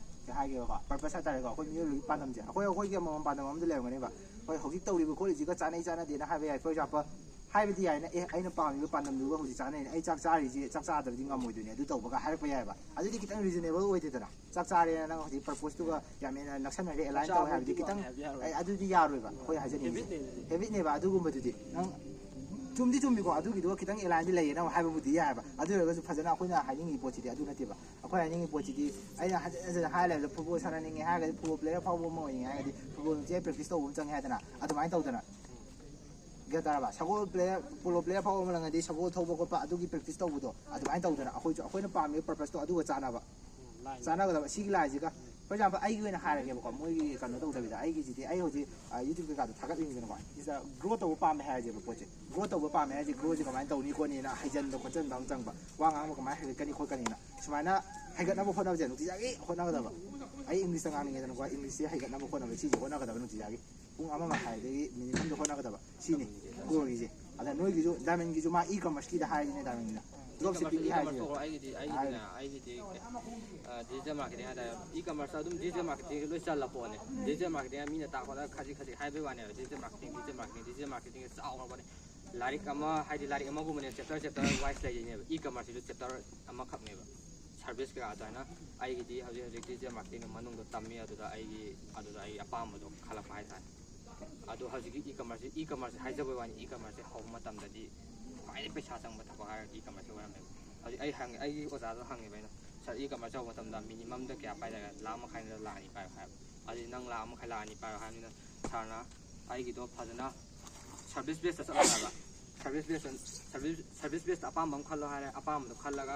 ꯀꯩ ꯍꯥꯏꯒꯦꯕꯀꯣ, ꯄꯔꯄꯁ ꯍꯥꯏꯇꯥꯔꯦꯀꯣ, ꯑꯩꯈꯣꯏ ꯃꯤꯑꯣꯏꯕꯒꯤ ꯄꯥꯟꯗꯝꯁꯦ, ꯑꯩꯈꯣꯏ, ꯑꯩꯈꯣꯏꯒꯤ ꯑꯃꯃꯝ ꯄꯥꯟꯗꯝ ꯑꯃꯗꯤ ꯂꯩꯔꯝꯒꯅꯦꯕ꯫ ꯍꯣꯏ, ꯍꯧꯖꯤꯛ ꯇꯧꯔꯤꯕ ꯈꯣꯠꯂꯤꯁꯤꯒ ꯆꯥꯅꯩ ꯆꯥꯟꯅꯗꯦꯅ ꯍꯥꯏꯕ ꯌꯥꯏ꯫ ꯐꯣꯔ ꯑꯦꯛꯖꯥꯝꯄꯜ, ꯍꯥꯏꯕꯗꯤ ꯌꯥꯏꯅ, "ꯑꯦ, ꯑꯩꯅ ꯄꯥꯝꯃꯤꯕ ꯄꯥꯟꯗꯝꯗꯨꯒ ꯍꯧꯖꯤꯛ ꯆꯥꯅꯩꯅ, ꯑꯩ ꯆꯥꯛ ꯆꯥꯔꯤꯁꯦ, ꯆꯥꯛ ꯆꯥꯗ꯭ꯔꯗꯤ ꯉꯝꯃꯣꯏꯗꯣꯏꯅꯦ ꯑꯗꯨ ꯇꯧꯕꯒ" ꯍꯥꯏꯔꯛꯄ ꯌꯥꯏꯑꯕ꯫ ꯑꯗꯨꯗꯤ ꯈꯤꯇꯪ ꯔꯤꯖꯅꯦꯕꯜ ꯑꯣꯏꯗꯦꯗꯅ꯫ ꯆꯥꯛ ꯆꯥꯔꯦꯅ ꯅꯪ ꯍꯧꯖꯤꯛ ꯄꯔꯄꯣꯁꯇꯨꯒ ꯌꯥꯝ ꯍꯦꯟꯅ ꯅꯛꯁꯟꯅꯔꯦ, ꯑꯦꯂꯥꯏꯟ ꯇꯧꯋꯦ ꯍꯥꯏꯕꯗꯤ ꯈꯤꯇꯪ, ꯑꯦ, ꯑꯗꯨꯗꯤ ꯌꯥꯔꯣꯏꯕ꯫ ꯑꯩꯈꯣꯏ ꯍꯥꯏꯖꯅꯤꯡꯉꯤꯁꯦ ꯍꯦꯕꯤꯠꯅꯦ ꯑꯗꯨꯗꯤ꯫ ꯍꯦꯕꯤꯠꯅꯦꯕ ꯑꯗꯨꯒꯨꯝꯕꯗꯨꯗꯤ꯫ ꯅꯪ ꯆꯨꯝꯗꯤ ꯆꯨꯝꯃꯤꯀꯣ, ꯑꯗꯨꯒꯤꯗꯨꯒ ꯈꯤꯇꯪ ꯑꯦꯂꯥꯏꯟꯗꯤ ꯂꯩꯌꯦꯅ ꯍꯥꯏꯕꯕꯨꯗꯤ ꯌꯥꯏꯑꯕ꯫ ꯑꯗꯨ ꯑꯣꯏꯔꯒꯁꯨ ꯐꯖꯅ ꯑꯩꯈꯣꯏꯅ ꯍꯥꯏꯅꯤꯡꯉꯤ ꯄꯣꯠꯁꯤꯗꯤ ꯑꯗꯨ ꯅꯠꯇꯦꯕ꯫ ꯑꯩꯈꯣꯏ ꯍꯥꯏꯅꯤꯡꯉꯤ ꯄꯣꯠꯁꯤꯗꯤ, ꯑꯩꯅ ꯍꯟꯖꯤꯟ ꯍꯟꯖꯤꯟ ꯍꯥꯏ ꯂꯩꯕꯗ, ꯐꯨꯠꯕꯣꯜ ꯁꯥꯟꯅꯅꯤꯡꯉꯦ ꯍꯥꯏꯔꯒꯗꯤ, ꯐꯨꯠꯕꯣꯜ ꯄ꯭ꯂꯦꯌꯔ ꯑꯐꯥꯎꯕ ꯑꯃ ꯑꯣꯏꯅꯤꯡꯉꯦ ꯍꯥꯏꯔꯒꯗꯤ, ꯐꯨꯠꯕꯣꯜꯁꯦ ꯄ꯭ꯔꯦꯛꯇꯤꯁ ꯇꯧꯕ ꯑꯃ ꯆꯪꯉꯦ ꯍꯥꯏꯗꯅ, ꯑꯗꯨꯃꯥꯏꯅ ꯇꯧꯗꯅ꯫ ꯒ꯭ꯌꯥꯟ ꯇꯥꯔꯕ? ꯁꯒꯣꯜ ꯄ꯭ꯂꯦꯌꯔ, ꯄꯣꯂꯣ ꯄ꯭ꯂꯦꯌꯔ ꯑꯐꯥꯎꯕ ꯑꯃ ꯂꯪꯉꯗꯤ, ꯁꯒꯣꯜ ꯊꯧꯕ ꯈꯣꯠꯄ ꯑꯗꯨꯒꯤ ꯄ꯭ꯔꯦꯛꯇꯤꯁ ꯇꯧꯕꯗꯣ, ꯑꯗꯨꯃꯥꯏꯅ ꯇꯧꯗꯅ ꯑꯩꯈꯣꯏꯁꯨ ꯑꯩꯈꯣꯏꯅ ꯄꯥꯝꯃꯤꯕ ꯄꯔꯄꯁꯇꯣ ꯑꯗꯨꯒ ꯆꯥꯟꯅꯕ, ꯆꯥꯟꯅꯒꯗꯕ꯫ ꯁꯤꯒꯤ ꯂꯥꯏꯟꯁꯤꯒ, ꯐꯣꯔ ꯑꯦꯛꯖꯥꯝꯄꯜ, ꯑꯩꯒꯤ ꯑꯣꯏꯅ ꯍꯥꯏꯔꯒꯦꯕꯀꯣ, ꯃꯣꯏꯒꯤ ꯀꯩꯅꯣ ꯇꯧꯗꯕꯤꯗ, ꯑꯩꯒꯤꯁꯤꯗꯤ, ꯑꯩ ꯍꯧꯖꯤꯛ, ꯑ, ꯌꯨꯇ꯭ꯌꯨꯕ ꯀꯩꯀꯥꯗꯣ ꯊꯥꯒꯠꯂꯤꯅꯤꯗꯅꯀꯣ, ꯁꯤꯗ ꯒ꯭ꯔꯣ ꯇꯧꯕ ꯄꯥꯝꯃꯦ ꯍꯥꯏꯔꯁꯦꯕ ꯄꯣꯠꯁꯦ꯫ ꯒ꯭ꯔꯣ ꯇꯧꯕ ꯄꯥꯝꯃꯦ ꯍꯥꯏꯔꯗꯤ, ꯒ꯭ꯔꯣꯁꯦ ꯀꯃꯥꯏꯅ ꯇꯧꯅꯤ ꯈꯣꯠꯅꯤꯅ ꯍꯩꯖꯟꯕ ꯈꯣꯠꯆꯟꯕ ꯑꯃ ꯆꯪꯕ, ꯋꯥ ꯉꯥꯡꯕ ꯀꯃꯥꯏꯅ ꯍꯩꯒꯠꯀꯅꯤ ꯈꯣꯠꯀꯅꯤꯅ, ꯁꯨꯃꯥꯏꯅ ꯍꯩꯒꯠꯅꯕ ꯍꯣꯠꯅꯕꯁꯦ ꯅꯨꯡꯇꯤꯖꯥꯒꯤ ꯍꯣꯠꯅꯒꯗꯕ꯫ ꯑꯩ ꯏꯪꯂꯤꯁꯇ ꯉꯥꯡꯅꯤꯡꯉꯦꯗꯅꯀꯣ, ꯏꯪꯂꯤꯁꯁꯦ ꯍꯩꯒꯠꯅꯕ ꯍꯣꯠꯅꯕ, ꯁꯤꯁꯦ ꯍꯣꯠꯅꯒꯗꯕ ꯅꯨꯡꯇꯤꯖꯥꯒꯤ꯫ ꯄꯨꯡ ꯑꯃ ꯃꯈꯥꯏꯗꯒꯤ ꯃꯤꯅꯤꯠ ꯑꯃꯗ ꯍꯣꯠꯅꯒꯗꯕ꯫ ꯁꯤꯅꯤ ꯒ꯭ꯔꯣꯒꯤꯁꯦ꯫ ꯑꯗ ꯅꯣꯏꯒꯤꯁꯨ, ꯗꯥꯏꯃꯟꯒꯤꯁꯨ, ꯃꯥ ꯏ ꯀꯃꯔꯁꯀꯤꯗ ꯍꯥꯏꯔꯤꯅꯦ, ꯗꯥꯏꯃꯟꯒꯤꯅ꯫ ꯗ꯭ꯔꯣꯞ ꯁꯤꯞꯄꯤꯡꯒꯤ ꯍꯥꯏꯔꯤꯁꯦ꯫ ꯃꯥꯔꯀꯦꯇꯤꯡ ꯍꯥꯏꯔꯤꯁꯦ꯫ ꯑꯩꯒꯤꯗꯤ, ꯑꯩꯒꯤꯗꯤꯅꯦ, ꯑꯩꯒꯤꯗꯤ, ꯑ, ꯗꯤꯖꯤꯇꯦꯜ ꯃꯥꯔꯀꯦꯇꯤꯡ ꯍꯥꯏꯇꯥꯔꯦ꯫ ꯏ ꯀꯃꯔꯁꯇ ꯑꯗꯨꯝ ꯗꯤꯖꯤꯇꯦꯜ ꯃꯥꯔꯀꯦꯇꯤꯡ ꯂꯣꯏ ꯆꯜꯂ ꯄꯣꯠꯅꯦ꯫ ꯗꯤꯖꯤꯇꯦꯜ ꯃꯥꯔꯀꯦꯇꯤꯡ ꯃꯤꯅ ꯇꯥꯛꯄꯗ ꯈꯖꯤꯛ ꯈꯖꯤꯛ ꯍꯥꯏꯕꯩ ꯋꯥꯅꯦꯕ꯫ Digital marketing, digital marketing, digital marketing ꯆꯥꯎꯈ꯭ꯔꯕꯅꯦ꯫ ꯂꯥꯏꯔꯤꯛ ꯑꯃ, ꯍꯥꯏꯗꯤ ꯂꯥꯏꯔꯤꯛ ꯑꯃꯒꯨꯝꯕꯅꯦ, ꯆꯦꯞꯇꯔ, ꯆꯦꯞꯇꯔ ꯋꯥꯏꯁ ꯂꯩꯗꯣꯏꯅꯦꯕ꯫ ꯏ ꯀꯃꯔꯁꯁꯤꯁꯨ ꯆꯦꯞꯇꯔ ꯑꯃꯈꯛꯅꯦꯕ꯫ ꯁꯥꯔꯚꯤꯁ ꯀꯩꯀꯥ ꯑꯗꯨꯃꯥꯏꯅ ꯑꯩꯒꯤꯗꯤ ꯍꯧꯖꯤꯛ ꯍꯧꯖꯤꯛ ꯗꯤꯖꯤꯇꯦꯜ ꯃꯥꯔꯀꯦꯇꯤꯡ ꯃꯅꯨꯡꯗ ꯇꯝꯃꯤ꯫ ꯑꯗꯨꯗ ꯑꯩꯒꯤ ꯑꯗꯨꯗ ꯑꯩ ꯑꯄꯥꯝꯕꯗꯣ ꯈꯜꯂꯛꯄ ꯍꯥꯏꯇꯥꯔꯦ꯫ ꯑꯗꯣ ꯍꯧꯖꯤꯛꯀꯤ ꯏ ꯀꯃꯔꯁꯁꯦ ꯏ ꯀꯃꯔꯁꯁꯦ ꯍꯥꯏꯖꯕꯩ ꯋꯥꯅꯤ꯫ ꯏ ꯀꯃꯔꯁꯁꯦ ꯍꯧꯕ ꯃꯇꯝꯗꯗꯤ ꯈ꯭ꯋꯥꯏꯗꯒꯤ ꯄꯩꯁꯥ ꯆꯪꯕ ꯊꯕꯛ ꯍꯥꯏꯔꯒꯗꯤ ꯏ ꯀꯃꯔꯁꯁꯦ ꯑꯣꯏꯔꯝꯃꯦꯕ꯫ ꯍꯧꯖꯤꯛ ꯑꯩ ꯍꯪꯉꯦ, ꯑꯩꯒꯤ ꯑꯣꯖꯥꯗꯣ ꯍꯪꯉꯦꯕ ꯑꯩꯅ, "ꯁꯥꯔ, ꯏ ꯀꯃꯔꯁ ꯍꯧꯕ ꯃꯇꯝꯗ ꯃꯤꯅꯤꯃꯝꯗ ꯀꯌꯥ ꯄꯥꯏ ꯂꯩꯔꯦ?" "ꯂꯥꯈ ꯃꯈꯥꯏꯅ ꯂꯥꯈ ꯑꯅꯤ ꯄꯥꯏꯌꯣ" ꯍꯥꯏꯕ꯫ ꯑꯗꯨꯗꯤ ꯅꯪ ꯂꯥꯈ ꯑꯃ ꯃꯈꯥꯏ ꯂꯥꯈ ꯑꯅꯤ ꯄꯥꯏꯌꯣ ꯍꯥꯏꯕꯅꯤꯅ ꯁꯥꯔꯅ ꯑꯩꯒꯤꯗꯣ ꯐꯖꯅ ꯁꯔꯚꯤꯁ ꯕꯦꯁꯇ ꯆꯠꯂꯣ ꯍꯥꯏꯕ꯫ Service best service service best ꯑꯄꯥꯝꯕ ꯑꯃ ꯈꯜꯂꯣ ꯍꯥꯏꯔꯦ꯫ ꯑꯄꯥꯝꯕꯗꯣ ꯈꯜꯂꯒ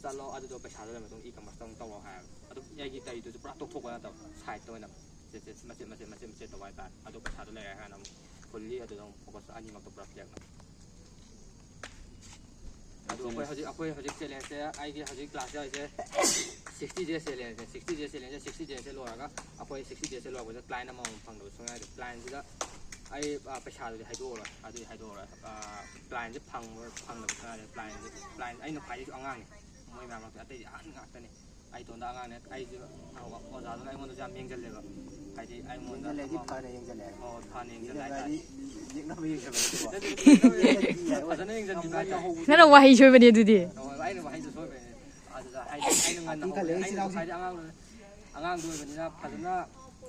ꯆꯠꯂꯣ, ꯑꯗꯨꯗꯣ ꯄꯩꯁꯥꯗꯣ ꯂꯩꯔ ꯃꯇꯨꯡ ꯏ ꯀꯃꯔꯁꯇ ꯑꯃꯨꯛ ꯇꯧꯔꯣ ꯍꯥꯏꯕ꯫ ꯑꯗꯨ ꯑꯩꯒꯤ ꯇꯧꯔꯤꯗꯨꯁꯨ ꯄꯨꯔꯥ ꯇꯣꯛꯊꯣꯛꯄ ꯅꯠꯇꯕ, ꯁꯥꯏꯠꯇ ꯑꯣꯏꯅ ꯆꯦꯠ ꯆꯦꯠ ꯃꯆꯦꯠ ꯃꯆꯦꯠ ꯃꯆꯦꯠ ꯃꯆꯦꯠ ꯇꯧꯕ ꯍꯥꯏꯇꯥꯔꯦ꯫ ꯑꯗꯨ ꯄꯩꯁꯥꯗꯣ ꯂꯩꯔꯦ ꯍꯥꯏꯔ ꯀꯥꯟꯗ ꯑꯃꯨꯛ ꯐꯨꯜꯂꯤ ꯑꯗꯨꯗ ꯑꯃꯨꯛ ꯐꯣꯀꯁ ꯑꯅꯤꯃꯛꯇꯣ ꯄꯨꯔꯥ ꯕ꯭ꯂꯦꯛꯅ꯫ ꯑꯗꯨ ꯑꯩꯈꯣꯏ ꯍꯧꯖꯤꯛ ꯑꯩꯈꯣꯏ ꯍꯧꯖꯤꯛ ꯆꯦꯂꯦꯟꯖꯁꯦ, ꯑꯩꯒꯤ ꯍꯧꯖꯤꯛ ꯀ꯭ꯂꯥꯁ ꯌꯥꯎꯔꯤꯁꯦ ꯁꯤꯛꯁꯇꯤ ꯗꯦꯖ ꯆꯦꯂꯦꯟꯖꯅꯦ꯫ ꯁꯤꯛꯁꯇꯤ ꯗꯦꯖ ꯆꯦꯂꯦꯟꯖꯁꯦ, ꯁꯤꯛꯁꯇꯤ ꯗꯦꯖꯁꯦ ꯂꯣꯏꯔꯒ ꯑꯩꯈꯣꯏ ꯁꯤꯛꯁꯇꯤ ꯗꯦꯖꯁꯦ ꯂꯣꯏꯔꯛꯄꯗ ꯀ꯭ꯂꯥꯏꯟ ꯑꯃꯃꯝ ꯐꯪꯗꯕ ꯁꯨꯡꯌꯥ ꯌꯥꯗꯦ꯫ ꯀ꯭ꯂꯥꯏꯟꯁꯤꯗ ꯑꯩ, ꯑ, ꯄꯩꯁꯥꯗꯨꯗꯤ ꯍꯥꯏꯗꯣꯛꯑꯔꯣꯏ, ꯑꯗꯨꯗꯤ ꯍꯥꯏꯗꯣꯛꯑꯔꯣꯏ꯫ ꯑ, ꯀ꯭ꯂꯥꯏꯟꯁꯦ ꯐꯪꯕ ꯐꯪꯗꯕ ꯁꯨꯡꯌꯥ ꯌꯥꯗꯦ꯫ ꯀ꯭ꯂꯥꯏꯟꯁꯦ, ꯀ꯭ꯂꯥꯏꯟ ꯑꯩꯅ ꯈ꯭ꯋꯥꯏꯗꯒꯤꯁꯨ ꯑꯉꯥꯡꯅꯦ ꯃꯣꯏ ꯃꯌꯥꯝ ꯃꯔꯛꯇ, ꯑꯇꯩꯗꯤ ꯑꯍꯟ ꯉꯥꯛꯇꯅꯦ꯫ ꯑꯩ ꯏꯇꯣꯝꯇ ꯑꯉꯥꯡꯅꯦ꯫ ꯑꯩꯁꯨ ꯑꯣꯖꯥꯗꯨꯅ ꯑꯩꯉꯣꯟꯗꯁꯨ ꯌꯥꯝ ꯌꯦꯡꯁꯤꯜꯂꯦꯕ꯫ ꯍꯥꯏꯗꯤ ꯑꯩꯉꯣꯟꯗ ꯌꯦꯡꯁꯤꯜꯂꯦ ꯍꯥꯏꯗꯤ ꯑꯃ ꯐꯅ ꯌꯦꯡꯁꯤꯜꯂꯦ ꯍꯥꯏꯕ꯫ ꯍꯣꯏ, ꯐꯅ ꯌꯦꯡꯁꯤꯜꯂꯦ ꯌꯦꯡꯁꯤꯜꯂꯦ ꯍꯥꯏꯇꯥꯔꯦ꯫ ꯍꯥꯏꯗꯤ ꯌꯦꯛꯅꯕ ꯌꯦꯡꯁꯤꯜꯂꯦ꯫ ꯐꯖꯅ ꯌꯦꯡꯁꯤꯟꯕꯤꯕ ꯍꯥꯏꯇꯥꯔꯦ꯫ ꯅꯪꯅ ꯋꯥꯍꯩ ꯁꯣꯏꯕꯅꯦ ꯑꯗꯨꯗꯤ꯫ ꯍꯣꯏ, ꯑꯩꯅ ꯋꯥꯍꯩꯗꯣ ꯁꯣꯏꯕꯅꯦ꯫ ꯑꯗꯨꯗ ꯍꯥꯏꯗꯤ ꯑꯩꯅ ꯉꯟꯅ ꯍꯧꯕꯅꯦ꯫ ꯑꯩꯅ ꯉꯁꯥꯏꯗꯤ ꯑꯉꯥꯡꯗꯣ, ꯑꯉꯥꯡꯗꯣ ꯑꯣꯏꯕꯅꯤꯅ ꯐꯖꯅ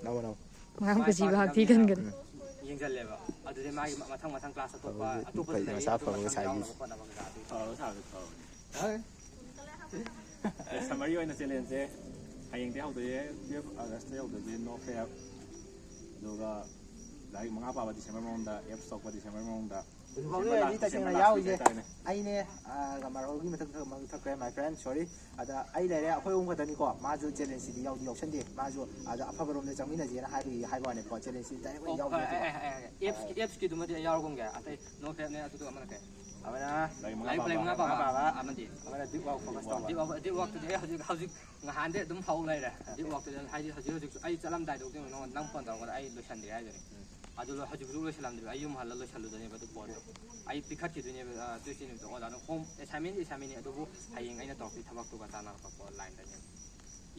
ꯂꯧ, ꯂꯧ꯫ ꯑꯉꯥꯡ ꯃꯥꯏ ꯀꯨꯁꯤ ꯄꯥꯛꯈꯤꯅꯕ ꯚꯥꯛꯇꯤ ꯈꯟꯒꯅꯤ꯫ ꯌꯦꯡꯁꯤꯜꯂꯦꯕ꯫ ꯑꯗꯨꯗꯤ ꯃꯥꯒꯤ ꯃꯊꯪ ꯃꯊꯪ ꯀ꯭ꯂꯥꯁ ꯑꯇꯣꯞꯄ, ꯐꯕꯗꯤ ꯑꯇꯣꯞꯄꯁꯨ ꯐꯩ, ꯂꯩ, ꯃꯁꯥ ꯑꯗꯨ ꯐꯕ ꯃꯊꯪ ꯉꯁꯥꯏꯒꯤ꯫ ꯌꯥꯎꯅꯕ ꯈꯣꯠꯅꯕ ꯀꯩꯀꯥ ꯑꯗꯨꯒꯤ꯫ ꯐꯕ ꯁꯥꯕꯗꯤ ꯐꯕꯅꯤ꯫ ꯁꯝꯃꯔꯤ ꯑꯣꯏꯅ ꯆꯦꯂꯦꯟꯖꯁꯦ ꯍꯌꯦꯡꯗꯩ ꯍꯧꯗꯣꯏꯅꯦ, ꯇꯨꯌꯦꯜꯐ ꯑꯥꯒꯁꯇꯩ ꯍꯧꯗꯣꯏꯅꯦ, no fap꯫ ꯑꯗꯨꯒ ꯂꯥꯏꯔꯤꯛ ꯃꯉꯥ ꯄꯥꯕ ꯗꯤꯁꯦꯝꯕꯔ ꯃꯅꯨꯡꯗ, ꯑꯦꯞꯁ ꯇꯧꯕ ꯗꯤꯁꯦꯝꯕꯔ ꯃꯅꯨꯡꯗ꯫ ꯍꯧꯖꯤꯛꯐꯥꯎꯒꯤ ꯗꯤꯁꯦꯝꯕꯔ ꯑꯣꯏꯅꯗꯤ ꯂꯥꯁ ꯋꯤꯛ ꯇꯁꯦꯡꯅ ꯍꯥꯏꯇꯥꯔꯦꯅꯦ꯫ ꯌꯥꯎꯔꯤꯁꯦ ꯑꯩꯅꯦ, ꯑ, ꯒꯃꯥꯔ ꯍꯣꯜꯒꯤ ꯃꯊꯛꯇ ꯑꯃ ꯊꯛꯈ꯭ꯔꯦ, my friend, sorry꯫ ꯑꯗ ꯑꯩ ꯂꯩꯔꯦ, ꯑꯩꯈꯣꯏ ꯑꯍꯨꯝ ꯈꯛꯇꯅꯤꯀꯣ꯫ ꯃꯥꯁꯨ ꯆꯦꯂꯦꯟꯖꯁꯤꯗꯤ ꯌꯥꯎꯗꯤ ꯌꯥꯎꯁꯟꯗꯦ꯫ ꯃꯥꯁꯨ ꯑꯗ ꯑꯐꯕꯔꯣꯝꯗ ꯆꯪꯃꯤꯟꯅꯁꯦꯅ ꯍꯥꯏꯕꯒꯤ ꯍꯥꯏꯕ ꯋꯥꯅꯦꯕꯀꯣ꯫ ꯆꯦꯂꯦꯟꯖꯁꯤꯗꯤ ꯗꯥꯏꯔꯦꯛ ꯑꯣꯏꯅ ꯑꯣ, ꯌꯥꯎꯗꯦ꯫ ꯑꯦ, ꯑꯦ, ꯑꯦ, ꯑꯦ, ꯑꯦꯞꯁꯀꯤ, ꯑꯦꯞꯁꯀꯤꯗꯨꯃꯗꯤ ꯑꯩ ꯌꯥꯎꯔꯒꯨꯝꯒꯦ꯫ ꯑꯇꯩ no fapꯅꯦ, ꯑꯗꯨꯗꯨ ꯑꯃꯅ ꯀꯩ? ꯑꯃꯅ ꯂꯥꯏꯔꯤꯛ ꯃꯉꯥ ꯂꯥꯏꯔꯤꯛ ꯄꯥꯕ꯫ ꯃꯉꯥ ꯄꯥꯕ ꯑꯃꯗꯤ? ꯑꯃꯅ ꯗꯤꯞ ꯋꯥꯛ ꯐꯣꯀꯁ ꯇꯧꯕ꯫ ꯗꯤꯞ ꯋꯥꯛ, ꯗꯤꯞ ꯋꯥꯛꯇꯨꯗꯤ ꯑꯩ ꯍꯧꯖꯤꯛ, ꯍꯧꯖꯤꯛ ꯅꯍꯥꯟꯗꯩ ꯑꯗꯨꯝ ꯍꯧ ꯂꯩꯔꯦ꯫ ꯗꯤꯞ ꯋꯥꯛꯇꯨꯗꯤ ꯍꯥꯏꯗꯤ ꯍꯧꯖꯤꯛ, ꯍꯧꯖꯤꯛꯁꯨ ꯑꯩ ꯆꯠꯂꯝꯗꯥꯏꯗ ꯅꯉꯣꯟꯗ ꯅꯪ ꯐꯣꯟ ꯇꯧꯔꯛꯄꯗ ꯑꯩ ꯂꯣꯏꯁꯟꯗ꯭ꯔꯤ ꯍꯥꯏꯗꯨꯅꯤ꯫ ꯎꯝ꯫ ꯑꯗꯨ ꯂꯣꯏ-, ꯍꯧꯖꯤꯛ ꯍꯧꯖꯤꯛ ꯂꯣꯏꯁꯜꯂꯝꯗ꯭ꯔꯤꯕ꯫ ꯑꯩ ꯌꯨꯝ ꯍꯜꯂ ꯂꯣꯏꯁꯜꯂꯨꯗꯣꯏꯅꯦꯕ ꯑꯗꯨ ꯄꯣꯠꯇꯣ꯫ ꯑꯩ ꯄꯤꯈꯠꯈꯤꯗꯣꯏꯅꯦꯕ, ꯑ, Tuesday ꯅꯨꯃꯤꯠꯇꯣ ꯑꯣꯖꯥꯅ꯫ ꯍꯣꯝ ꯑꯦꯁꯥꯏꯟꯃꯦꯟꯗꯤ ꯑꯦꯁꯥꯏꯟꯃꯦꯟꯅꯤ, ꯑꯗꯨꯕꯨ ꯍꯌꯦꯡ ꯑꯩꯅ ꯇꯧꯔꯛꯇꯣꯏ ꯊꯕꯛꯇꯨꯒ ꯆꯥꯟꯅꯔꯛꯄ ꯄꯣꯠ ꯂꯥꯏꯟꯗꯅꯦꯕ꯫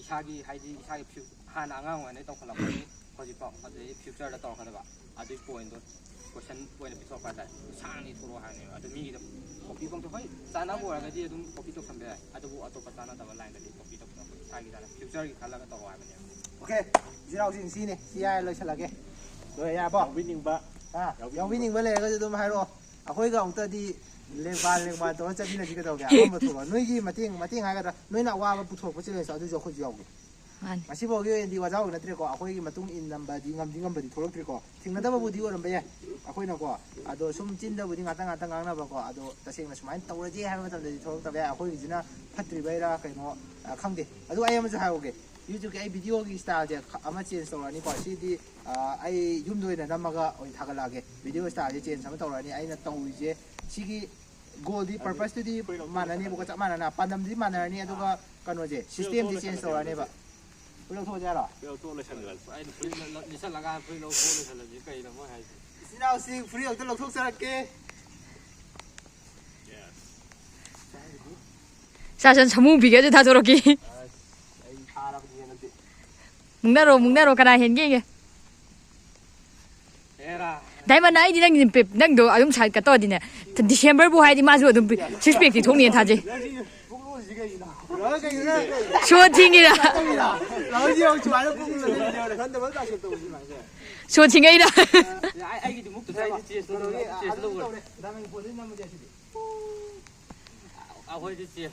ꯏꯁꯥꯒꯤ, ꯍꯥꯏꯗꯤ ꯏꯁꯥꯒꯤ ꯐ꯭ꯌꯨ-, ꯍꯥꯟꯅ ꯑꯉꯥꯡ ꯑꯣꯏꯔꯤꯉꯩꯗ ꯇꯧꯈꯠꯂꯛꯄꯒꯤ ꯍꯧꯖꯤꯛꯐꯥꯎ, ꯑꯗꯨꯗꯩ ꯐ꯭ꯌꯨꯆꯔꯗ ꯇꯧꯔꯛꯀꯗꯕ ꯑꯗꯨꯒꯤ ꯄꯣꯏꯟꯗꯣ ꯀꯣꯏꯁꯟ ꯑꯣꯏꯅ ꯄꯤꯊꯣꯔꯛꯄ ꯍꯥꯏꯇꯥꯔꯦ꯫ ꯁꯥꯡꯅ ꯏꯊꯣꯔꯛꯑꯣ ꯍꯥꯏꯕꯅꯦꯕ꯫ ꯑꯗꯣ ꯃꯤꯒꯤꯗꯣ ꯀꯣꯄꯤ ꯄꯪꯊꯣꯛ, ꯍꯣꯏ, ꯆꯥꯟꯅꯕ ꯑꯣꯏꯔꯒꯗꯤ ꯑꯗꯨꯝ ꯀꯣꯄꯤ ꯇꯧꯁꯟꯕ ꯌꯥꯏ, ꯑꯗꯨꯕꯨ ꯑꯇꯣꯞꯄ ꯆꯥꯟꯅꯗꯕ ꯂꯥꯏꯟꯗꯗꯤ ꯀꯣꯄꯤ ꯇꯧꯁꯟꯕ, ꯏꯁꯥꯒꯤ ꯆꯥꯟꯅ ꯐ꯭ꯌꯨꯆꯔꯒꯤ ꯈꯜꯂꯒ ꯇꯧꯔꯛꯑꯣ ꯍꯥꯏꯕꯅꯦꯕ꯫ ꯑꯣꯀꯦ, ꯏꯆꯤꯟ ꯏꯅꯥꯎꯁꯤꯡ ꯁꯤꯅꯤ, ꯁꯤ ꯍꯥꯏꯔ ꯂꯣꯏꯁꯤꯜꯂꯒꯦ꯫ ꯂꯣꯏꯔꯦ, ꯌꯥꯔꯕꯣ? ꯌꯥꯎꯕꯤꯅꯤꯡꯕ, ꯑꯥ, ꯌꯥꯎꯕꯤꯅꯤꯡꯕ꯫ ꯌꯥꯎꯕꯤꯅꯤꯡꯕ ꯂꯩꯔꯒꯁꯨ ꯑꯗꯨꯝ ꯍꯥꯏꯔꯛꯑꯣ꯫ ꯑꯩꯈꯣꯏꯒ ꯑꯃꯨꯛꯇꯗꯤ ꯂꯦꯡꯕꯥ ꯂꯦꯡꯕꯥ ꯇꯧꯔ ꯆꯠꯃꯤꯟꯅꯁꯤ ꯀꯩꯗꯧꯒꯦ? ꯑꯄꯥꯝꯕ ꯊꯣꯛꯑꯣ꯫ ꯅꯣꯏꯒꯤ ꯃꯇꯦꯡ, ꯃꯇꯦꯡ ꯍꯥꯏꯒꯗ꯭ꯔꯥ? ꯅꯣꯏꯅ ꯑꯋꯥꯕ ꯄꯨꯊꯣꯔꯛꯄ ꯆꯦꯂꯦꯟꯖꯇꯣ ꯑꯗꯨꯁꯨ ꯑꯩꯈꯣꯏꯁꯨ ꯌꯥꯎꯒꯦ꯫ ꯃꯥꯅꯤ꯫ ꯉꯁꯤꯐꯥꯎꯒꯤ ꯑꯣꯏꯅꯗꯤ ꯋꯥꯖꯥꯎ ꯅꯠꯇ꯭ꯔꯦꯀꯣ, ꯑꯩꯈꯣꯏꯒꯤ ꯃꯇꯨꯡ ꯏꯟ ꯅꯝꯕꯗꯤ ꯉꯝꯗꯤ ꯉꯝꯕꯗꯤ ꯊꯣꯛꯂꯛꯇ꯭ꯔꯤꯀꯣ, ꯊꯦꯡꯅꯗꯕꯕꯨꯗꯤ ꯑꯣꯏꯔꯝꯕ ꯌꯥꯏ ꯑꯩꯈꯣꯏꯅꯀꯣ, ꯑꯗꯣ ꯁꯨꯝ ꯆꯤꯟꯗꯕꯨꯗꯤ ꯉꯥꯛꯇꯪ ꯉꯥꯛꯇꯪ ꯉꯥꯡꯅꯕꯀꯣ, ꯑꯗꯣ ꯇꯁꯦꯡꯅ ꯁꯨꯃꯥꯏꯅ ꯇꯧꯔꯁꯦ ꯍꯥꯏꯕ ꯃꯇꯝꯗꯗꯤ ꯊꯣꯛꯂꯛꯇꯕ ꯌꯥꯏ꯫ ꯑꯩꯈꯣꯏꯒꯤꯁꯤꯅ ꯐꯠꯇ꯭ꯔꯤꯕꯩꯔꯥ ꯀꯩꯅꯣ, ꯑ, ꯈꯪꯗꯦ꯫ ꯑꯗꯨ ꯑꯩ ꯑꯃꯁꯨ ꯍꯥꯏꯍꯧꯒꯦ, ꯌꯨꯇ꯭ꯌꯨꯕꯀꯤ ꯑꯩ ꯚꯤꯗꯤꯑꯣꯒꯤ ꯁ꯭ꯇꯥꯏꯜꯁꯦ ꯈ-, ꯑꯃ ꯆꯦꯟꯖ ꯇꯧꯔꯛꯑꯅꯤꯀꯣ꯫ ꯁꯤꯗꯤ, ꯑ, ꯑꯩ ꯌꯨꯝꯗ ꯑꯣꯏꯅ ꯅꯝꯃꯒ ꯑꯣꯏꯅ ꯊꯥꯒꯠꯂꯛꯑꯒꯦ꯫ ꯚꯤꯗꯤꯑꯣ ꯁ꯭ꯇꯥꯏꯜꯁꯦ ꯆꯦꯟꯖ ꯑꯃ ꯇꯧꯔꯛꯑꯅꯤ꯫ ꯑꯩꯅ ꯇꯧꯔꯤꯁꯦ ꯁꯤꯒꯤ ꯒꯣꯜꯗꯤ, ꯄꯔꯄꯁꯇꯨꯗꯤ ꯃꯥꯟꯅꯅꯦꯕꯀꯣ, ꯆꯞ ꯃꯥꯟꯅꯅ ꯄꯥꯟꯗꯝꯗꯤ ꯃꯥꯟꯅꯔꯅꯤ, ꯑꯗꯨꯒ ꯀꯩꯅꯣꯁꯦ, ꯁꯤꯁꯇꯦꯝꯁꯦ ꯆꯦꯟꯖ ꯇꯧꯔꯛꯑꯅꯦꯕ꯫ ꯐꯨꯔꯤꯠ ꯂꯧꯊꯣꯛꯑꯁꯦ ꯍꯥꯏꯔꯣ? ꯐꯨꯔꯤꯠ ꯂꯧꯊꯣꯛꯑ ꯂꯣꯏꯁꯟꯈ꯭ꯔꯁꯤ꯫ ꯑꯩꯅ ꯐꯨꯔꯤꯠ ꯂ-, ꯂ-, ꯂꯤꯠꯁꯜꯂꯒ ꯐꯨꯔꯤꯠ ꯂꯧꯊꯣꯛꯑ ꯂꯣꯏꯁꯜꯂꯁꯤ ꯀꯩꯅꯣ ꯃꯣꯏ ꯍꯥꯏꯁꯦ꯫ ꯏꯆꯤꯟ ꯏꯅꯥꯎꯁꯤꯡ ꯐꯨꯔꯤꯠ ꯑꯝꯇ ꯂꯧꯊꯣꯛꯆꯔꯛꯀꯦ꯫ ꯆꯥꯁꯟ ꯁꯃꯨ ꯄꯤꯒꯦ ꯑꯗꯨ ꯊꯥꯗꯣꯔꯛꯀꯦ꯫ ꯑꯁ, ꯑꯩ ꯊꯥꯔꯕꯅꯤ ꯍꯟꯗꯛꯇꯤ꯫ ꯃꯨꯛꯅꯔꯣ, ꯃꯨꯛꯅꯔꯣ, ꯀꯅꯥ ꯍꯦꯟꯒꯦ ꯌꯦꯡꯒꯦ꯫ ꯗꯥꯏꯃꯟ, ꯑꯩꯗꯤ ꯅꯪ ꯄꯦꯞ-, ꯅꯪꯗꯣ ꯑꯗꯨꯝ ꯁꯥꯏꯠ ꯀꯠ ꯇꯧꯔꯗꯤꯅꯦ, ꯗꯤꯁꯦꯝꯕꯔꯕꯨ ꯍꯥꯏꯗꯤ ꯃꯥꯁꯨ ꯑꯗꯨꯝ ꯁꯤꯛꯁ ꯄꯦꯛꯇꯤ ꯊꯣꯛꯅꯤꯅ ꯊꯥꯖꯩ꯫ ꯁꯣ ꯊꯤꯡꯉꯤꯔ? ꯁꯣ ꯊꯤꯡꯉꯛꯏꯔ? ꯑꯩꯒꯤꯗꯤ ꯃꯨꯛꯇ ꯆꯦꯁ ꯂꯧꯔꯦ꯫ ꯑꯩꯈꯣꯏꯗꯤ ꯆꯦꯁ